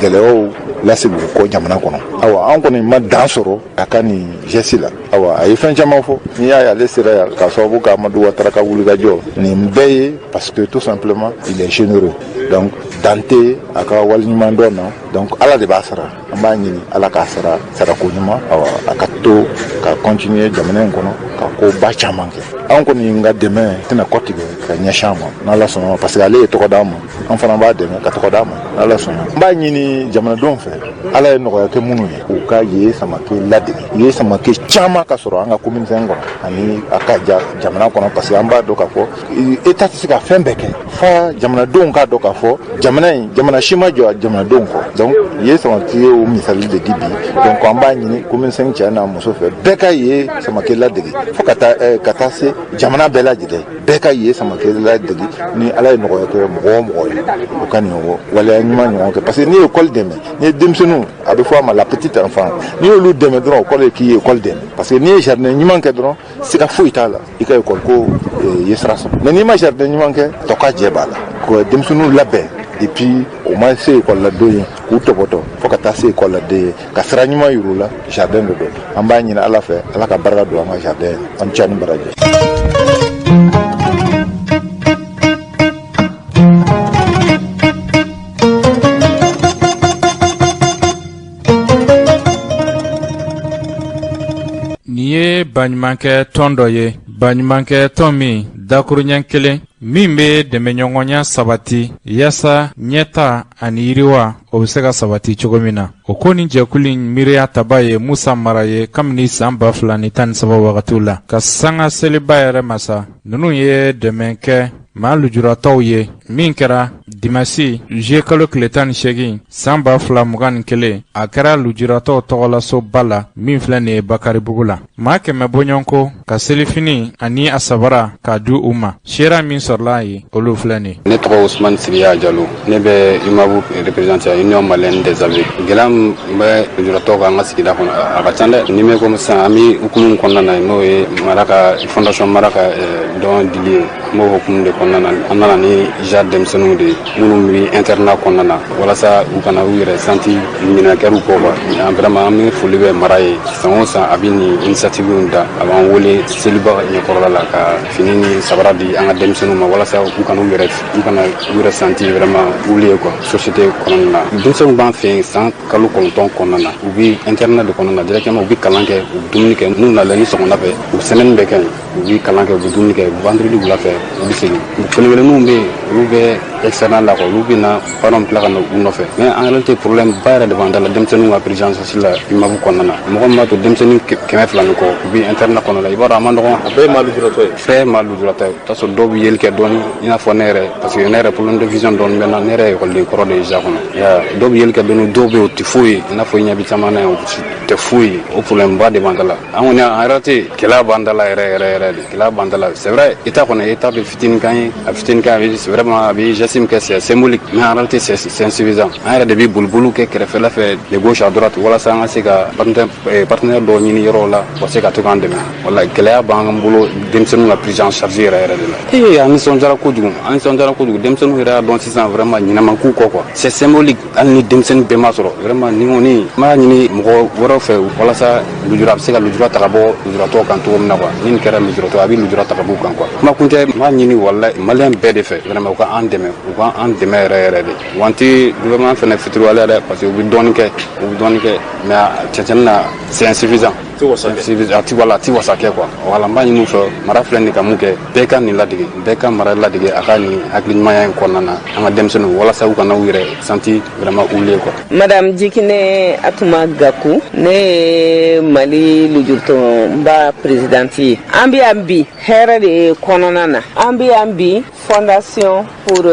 gɛlɛyaw lasegin u kɔ jamana kɔnɔ awa an kɔni ma dan sɔrɔ a ka nin geste la awa a ye fɛn caman fɔ n'i y'a ye ale sera yan k'a sababu kɛ Amadu Watara ka wulikajɔ nin bɛɛ ye parce que tout simplement il est généreux donc dan tɛ a ka waleɲuman dɔn na donc ala de b'a sara an b'a ɲini ala k'a sara sarako ɲuman awa a ka to ka continuer jamana in kɔnɔ ka koba caman kɛ an kɔni ka dɛmɛ tɛna kɔtigɛ ka ɲɛsin a ma n'ala sɔnna ma parce que ale ye tɔgɔ d'an ma an fana b'a dɛmɛ ka tɔgɔ d'a ma n'ala sɔnna n b'a ɲini jamanadenw fɛ ala ye nɔgɔya kɛ minnu ye u ka ye Samakɛ ladege ye Samakɛ caman ka sɔrɔ an ka commune 5 kɔnɔ ani a ka ja jamana kɔnɔ parce que an b'a dɔn k'a fɔ État tɛ se ka fɛn bɛɛ kɛ fa jamanadenw k'a dɔn k'a fɔ jamana in jamana si ma jɔ jamanadenw kɔ donc ye Samakɛ ye o misali de di bi donc an b'a ɲini commune 5 cɛ n'a muso fɛ bɛɛ ka ye Samakɛ ladege fo ka taa ka taa se jamana bɛɛ lajɛlen bɛɛ ka ye Samakɛ ladege ni ala ye nɔgɔya kɛ mɔgɔ o mɔgɔ ye o ka nin waleya ɲuman ɲɔgɔn kɛ, parce que n'i ye école dɛmɛ, n'i ye denmisɛnninw, a bɛ fɔ a ma la petite enfance, n'i y'olu dɛmɛ dɔrɔn, o kɔrɔ ye k'i ye école dɛmɛ, parce que n'i ye jardin ɲuman kɛ dɔrɔn, siga foyi t'a la, i ka école ko ye sira sɔrɔ. Mais n'i ma jardin ɲuman kɛ, tɔ ka jɛ b'a la ka denmisɛnninw labɛn depuis o ma se école la don ye, k'u tɔpɔtɔ fo ka taa se école la den ye, ka sira ɲuman yir'u la, jardin de don. An b'a ɲini Ala fɛ, Ala ka barika don an ka jardin. An ca ni baraji. Nin ye baɲumankɛ tɔn dɔ ye, baɲumankɛ tɔn min dakuruɲɛ kelen min bɛ dɛmɛɲɔgɔnya sabati yaasa ɲɛta ani yiriwa o bɛ se ka sabati cogo min na. O ko ni jɛkulu in miiriya taba ye Musa Mara ye kabini san 2013 wagatiw la ka sanga seliba yɛrɛ ma sa. Ninnu ye dɛmɛ kɛ maa lujuratɔw ye min kɛra dimasi zuye kalo tile 18 san 2021. A kɛra lujuratɔw tɔgɔlasoba la min filɛ nin ye Bakaribugu la. Maa 100 bɔɲɔgɔnko ka selifini ani a sabara k'a di u ma. Seereya min sɔrɔla yen, olu filɛ nin ye. Ne tɔgɔ Usumani Sigiya Jalo, ne bɛ UMAV représenter, Union malienne des aveugles. Gɛlɛya min bɛ lujuratɔw kan an ka sigida kɔnɔ, a ka ca dɛ. Ni bɛ komi sisan an bɛ hukumu min kɔnɔna na, n'o ye mara ka fondation mara ka don dili ye, an b'o hukumu de kɔnɔna na. An nana ni ja denmisɛnninw de ye minnu bɛ internat kɔnɔna na, walasa u kana u yɛrɛ santi ɲinɛ kɛr'u kɔ quoi. Vraiment, an bɛ foli bɛ mara ye. San o san a bɛ nin initiative in da, a b'an wele seliba ɲɛkɔrɔla la ka fini ni sabara di an ka denmisɛnninw ma, walasa u kana u yɛrɛ santi vraiment oublié quoi société kɔnɔna na. Denmisɛnninw b'an fɛ yen san kalo 9 kɔnɔna na, u bɛ internat de kɔnɔna na directement. U bɛ kalan kɛ, u bɛ dumuni kɛ. N'u nana ni sɔgɔmada fɛ, u bɛ semaine bɛɛ kɛ yen, u bɛ kalan kɛ, u bɛ dumuni kɛ. Vendredi wula fɛ, u bɛ segin. Kelen kelenninw bɛ yen, olu bɛ externat la quoi, olu bɛ na, parents tila ka na u nɔfɛ. Mais en réalité, problème ba yɛrɛ de b'an da la denmisɛnninw ka prise en charge la UMAV kɔnɔna na. Mɔgɔ min b'a to denmisɛnnin 200 ni kɔ u bɛ internat kɔnɔ la, i b'a dɔn a ma nɔgɔn. A bɛɛ ye maa lujuratɔ ye? Bɛɛ ye maa lujuratɔ ye. I bɛ t'a sɔrɔ dɔw bɛ yeli kɛ dɔɔni, i n'a fɔ ne yɛrɛ, parce que ne yɛrɛ, problème de vision dɔɔni bɛ n na. Ne yɛrɛ ye ekɔliden kɔrɔ de ye ja kɔnɔ. Dɔw bɛ yeli kɛ dɔɔni, dɔw bɛ yen, o tɛ foyi ye, i n'a fɔ i ɲɛ bɛ caman na yan, o tɛ foyi ye. O problème ba de b'an da la. An kɔni, en réalité, gɛlɛya b'an da la yɛrɛ yɛrɛ yɛrɛ de, gɛlɛya b'an da la. C'est vrai, état kɔni, état bɛ fitinin k'an ye, a fitinin k'an ye. C'est vraiment, a bɛ geste min kɛ, c'est symbolique, mais en réalité c'est insuffisant. An yɛrɛ de bɛ boliboliw kɛ kɛrɛfɛla fɛ, de gauche à droite, walasa an ka se ka partenaire dɔw ɲini yɔrɔw la, u ka se ka to k'an dɛmɛ. Wala gɛlɛya b'an bolo denmisɛnninw ka prise en charge yɛrɛ yɛrɛ de la. Ee, an nisɔndiyara kojugu, an nisɔndiyara kojugu. Denmisɛnninw yɛrɛ y'a dɔn sisan vraiment ɲinɛ ma k'u kɔ quoi. C'est symbolique, hali ni denmisɛnnin bɛɛ ma sɔrɔ. Vraiment, ni kɔni n b'a ɲini mɔgɔ wɛrɛw fɛ, walasa lujura a bɛ se ka lujura ta ka bɔ lujuratɔw kan cogo min na quoi. Ni nin kɛra lujuratɔ, a bɛ lujura ta ka bɔ u kan quoi. Kuma kun tɛ, n b'a ɲini walahi maliyɛn bɛɛ de fɛ, vraiment, u ka an dɛmɛ, u ka an dɛmɛ yɛrɛ yɛrɛ de. Wa an tɛ gouvernement fɛnɛ fitiriwaleya dɛ, parce que u bɛ dɔɔnin kɛ, u bɛ dɔɔnin kɛ, mais cɛncɛn na, c'est insuffisant. A ti, wala a ti wasa kɛ quoi. Wala n b'a ɲini u fɛ, mara filɛ nin ka mun kɛ, bɛɛ ka nin ladege, bɛɛ ka mara ladege a ka nin hakili ɲumanya in kɔnɔna na, an ka denmisɛnninw, walasa u kana u yɛrɛ santi vraiment oublié quoi. Madame Jikine Atuma Gaku, ne ye Mali lujuratɔnba présidente ye. An bɛ yan bi hɛrɛ de kɔnɔna na. An bɛ yan bi Fondation pour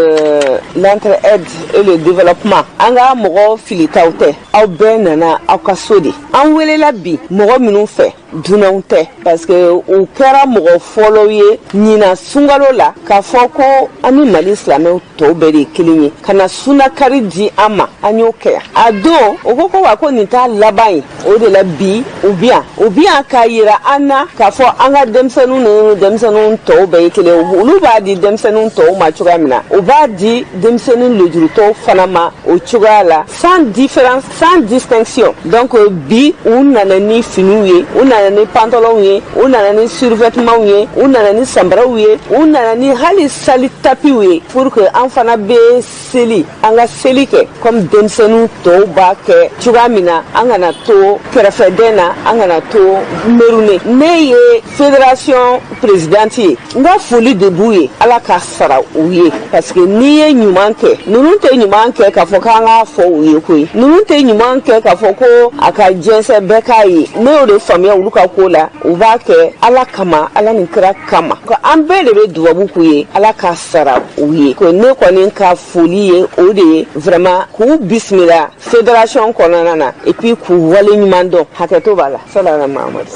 l'entraide et le développement. An ka mɔgɔ filitaw tɛ, aw bɛɛ nana aw ka so de. An welela bi mɔgɔ minnu fɛ, dunanw tɛ, parce que u kɛra mɔgɔ fɔlɔw ye ɲinan sunkalo la k'a fɔ ko an ni Mali silamɛw tɔw bɛɛ de ye kelen ye, ka na sunakari di an ma. An y'o kɛ yan a don. O ko ko wa ko nin t'a laban ye. O de la bi u bi yan, u bi yan k'a yira an na k'a fɔ an ka denmisɛnninw ni denmisɛnninw tɔw bɛɛ ye kelen ye. Olu b'a di denmisɛnninw tɔw ma cogoya min na, u b'a di denmisɛnnin lujurutɔw fana ma o cogoya la, sans différence, sans distinction. Donc bi u nana ni finiw ye, u nana ni pantalonw ye, u nana ni survêtements ye, u nana ni samaraw ye, u nana ni hali sali tapiw ye, pour que an fana bɛ seli, an ka seli kɛ comme denmisɛnninw tɔw b'a kɛ cogoya min na. An kana to kɛrɛfɛdɛn na, an kana to merune. Ne ye fédération présidente ye, n ka foli de b'u ye. Ala ka sara u ye, parce que n'i ye ɲuman kɛ, ninnu tɛ ɲuman kɛ k'a fɔ k'an k'a fɔ u ye koyi. Ninnu tɛ ɲuman kɛ k'a fɔ ko a ka jɛnsɛn bɛɛ k'a ye. Ne y'o de faamuya olu ka ko la. U b'a kɛ Ala kama, Ala ni kira kama. Ko an bɛɛ de bɛ dubabu k'u ye, Ala ka sara u ye. Ko ne kɔni ka foli ye o de ye, vraiment, k'u bisimila fédération kɔnɔna na, et puis k'u wale ɲuman dɔn. Hakɛto b'a la. Salala Mahamadu.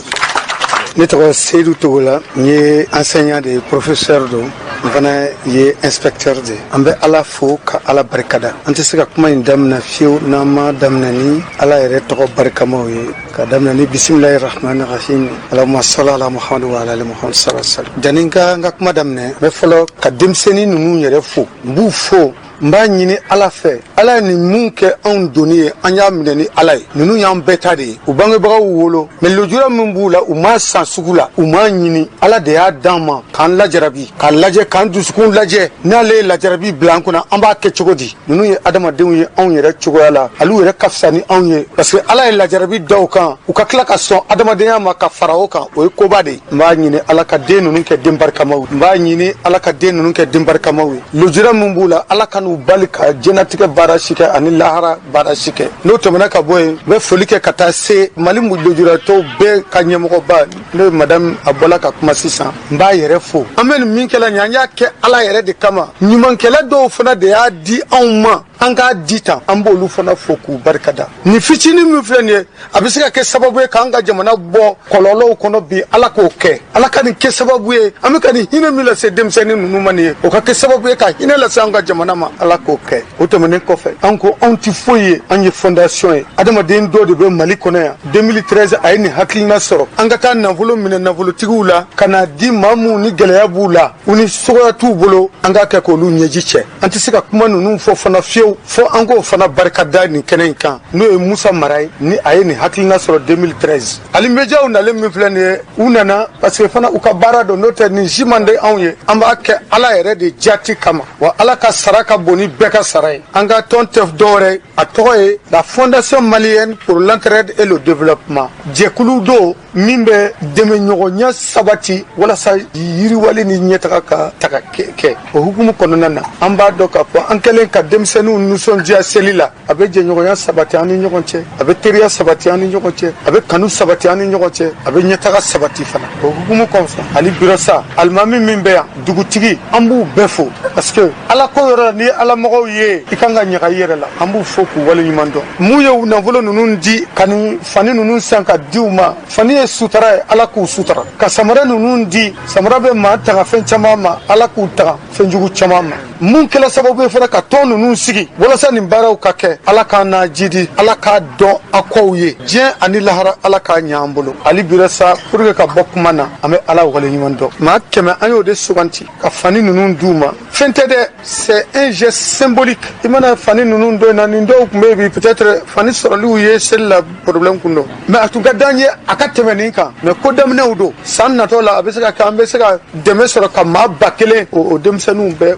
Ne tɔgɔ Seyidu Togola, n ye enseignant de ye, professeur don. N fana ye inspecteur de ye. An bɛ Ala fo ka Ala barikada. An tɛ se ka kuma in daminɛ fiyewu n'an ma daminɛ ni Ala yɛrɛ tɔgɔ barikamaw ye. Ka daminɛ ni bisimilahi rahmani rahim Allahumma salli ala Muhammad wa ala ali Muhammad sallallahu alaihi wasallam. Janni n ka n ka kuma daminɛ, n bɛ fɔlɔ ka denmisɛnnin ninnu yɛrɛ fo. N b'u fo n b'a ɲini ala fɛ ala ye nin mun kɛ anw doni ye an y'a minɛ ni ala ye ninnu y'an bɛɛ ta de ye u bangebagaw wolo mais lujura min b'u la u m'a san sugu la u m'a ɲini ala de y'a d'an ma k'an lajarabi k'a lajɛ k'an dusukun lajɛ n'ale ye lajarabi bila an kunna an b'a kɛ cogo di ninnu ye adamadenw ye anw yɛrɛ cogoya la alu yɛrɛ ka fisa ni anw ye parce que ala ye lajarabi da u kan u ka tila ka sɔn adamadenya ma ka fara o kan o ye koba de ye n b'a ɲini ala ka den ninnu kɛ den barikamaw ye n b'a ɲini ala ka den ninnu kɛ den barikamaw ye lujura min b'u la ala kan'u bali ka diɲɛnatigɛ baara si kɛ ani lahara baara si kɛ n'o tɛmɛna ka bɔ yen n bɛ foli kɛ ka taa se mali lujuratɔw bɛɛ ka ɲɛmɔgɔba n'o ye madame a bɔla ka kuma sisan n b'a yɛrɛ fo an bɛ nin min kɛla nin an y'a kɛ ala yɛrɛ de kama ɲumankɛla dɔw fana de y'a di anw ma an k'a di tan an b'olu fana fo k'u barikada nin fitinin min filɛ nin ye a bɛ se ka kɛ sababu ye k'an ka jamana bɔ kɔlɔlɔw kɔnɔ bi ala k'o kɛ ala ka nin kɛ sababu ye an bɛ ka nin hinɛ min lase denmisɛnnin ninnu ma nin ye o ka kɛ sababu ye ka hinɛ lase an ka jamana ma ala k'o kɛ o tɛmɛnen kɔfɛ an ko anw tɛ foyi ye an ye fondation ye adamaden dɔ de bɛ mali kɔnɔ yan 2013 a ye nin hakilina sɔrɔ an ka taa nafolo minɛ nafolotigiw la ka n'a di maa minnu ni gɛlɛya b'u la u ni cogoya t'u bolo an k'a kɛ k'olu ɲɛji cɛ an tɛ se ka kuma ninnu fɔ fana fiyewu fo an k'o fana barika da nin kɛnɛ in kan n'o ye musa mara ye ni a ye nin hakilina sɔrɔ 2013 hali mediaw nalen min filɛ nin ye u nana parce que fana u ka baara don n'o tɛ nin si man di anw ye an b'a kɛ ala yɛrɛ de jati kama wa ala ka sara ka bon ni bɛɛ ka sara ye an ka tɔn tɛ dɔwɛrɛ a tɔgɔ ye la fondation malienne pour l'entraide et le développement jɛkulu don min bɛ dɛmɛɲɔgɔnya sabati walasa yiriwali ni ɲɛtaga ka taga kɛ o hukumu kɔnɔna na an b'a dɔn k'a fɔ an kɛlen ka denmisɛnninw nisɔndiya seli la a bɛ jɛɲɔgɔnya sabati an ni ɲɔgɔn cɛ a bɛ teriya sabati an ni ɲɔgɔn cɛ a bɛ kanu sabati an ni ɲɔgɔn cɛ a bɛ ɲɛtaga sabati fana o hukumu kɔfɛ hali birasa alimami min bɛ yan dugutigi an b'u bɛɛ fo parce que ala ko yɔrɔ la n'i ye ala mɔgɔw ye i kan ka ɲaga i yɛrɛ la an b'u fo k'u waleɲuman dɔn mun ye nafolo ninnu di ka nin fani ninnu san ka di u ma fani ye sutara ye ala k'u sutara ka samara ninnu di samara bɛ maa tanga fɛn caman ma ala k'u tanga fɛnjugu caman ma mun kɛla sababu ye fana ka tɔn ninnu sigi walasa nin baaraw ka kɛ ala k'an n'a jidi ala k'a dɔn a kɔw ye diɲɛ ani lahara ala k'a ɲɛ an bolo hali bira sa pour que ka bɔ kuma na an bɛ ala waleɲuman dɔn maa kɛmɛ an y'o de suganti ka fani ninnu d'u ma fɛn tɛ dɛ c'est un geste symbolique i mana fani ninnu don na nin dɔw tun bɛ yen bi peut-être fani sɔrɔliw ye seli la problème kun don mais a tun ka d'an ye a ka tɛmɛ nin kan mais ko daminɛw don san natɔ la a bɛ se ka kɛ an bɛ se ka dɛmɛ sɔrɔ ka maa ba kelen o denmisɛnninw bɛɛ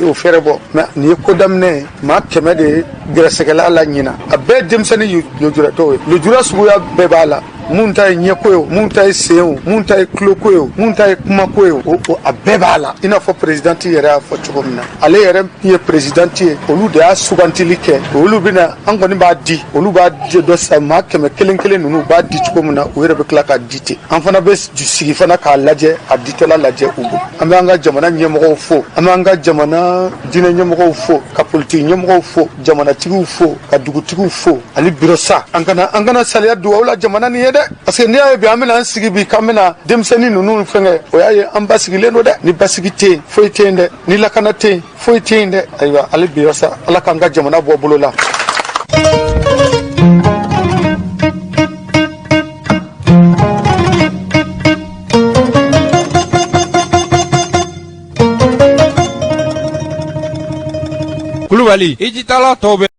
o fɛɛrɛ bɔ mais nin ye ko daminɛ ye maa kɛmɛ de ye gɛrɛsɛgɛla la ɲina a bɛɛ denmisɛnnin lujuratɔw ye lujura suguya bɛɛ b'a la mun ta ye ɲɛko ye mun ta ye sen o mun ta ye tuloko ye mun ta ye kumako ye o a bɛɛ b'a la i n'a fɔ perezidanti yɛrɛ y'a fɔ cogo min na ale yɛrɛ ye perezidanti ye olu de y'a sugantili kɛ olu bɛna an kɔni b'a di olu b'a di dɔ sa maa kɛmɛ kelen kelen ninnu b'a di cogo min na u yɛrɛ bɛ tila k'a di ten an fana bɛ sigi fana k'a lajɛ a ditɔla lajɛ u bolo an bɛ an ka jamana ɲɛmɔgɔw fo an bɛ an ka jamana diinɛ ɲɛmɔgɔw fo ka politiki ɲɛmɔgɔw fo jamanatigiw fo ka dugutigiw fo hali biro sa an kana an kana saliya dugawu la jamana nin ye dɛ parce que n'i y'a ye bi an bɛna an sigi bi k'an bɛna denmisɛnnin ninnu fɛngɛ o y'a ye an basigilen don dɛ ni basigi tɛ yen foyi tɛ yen dɛ ni lakana tɛ yen foyi tɛ yen dɛ ayiwa hali bi sa ala k'an ka jamana bɔ bolo la. Kulubali i jitala tɔw bɛ.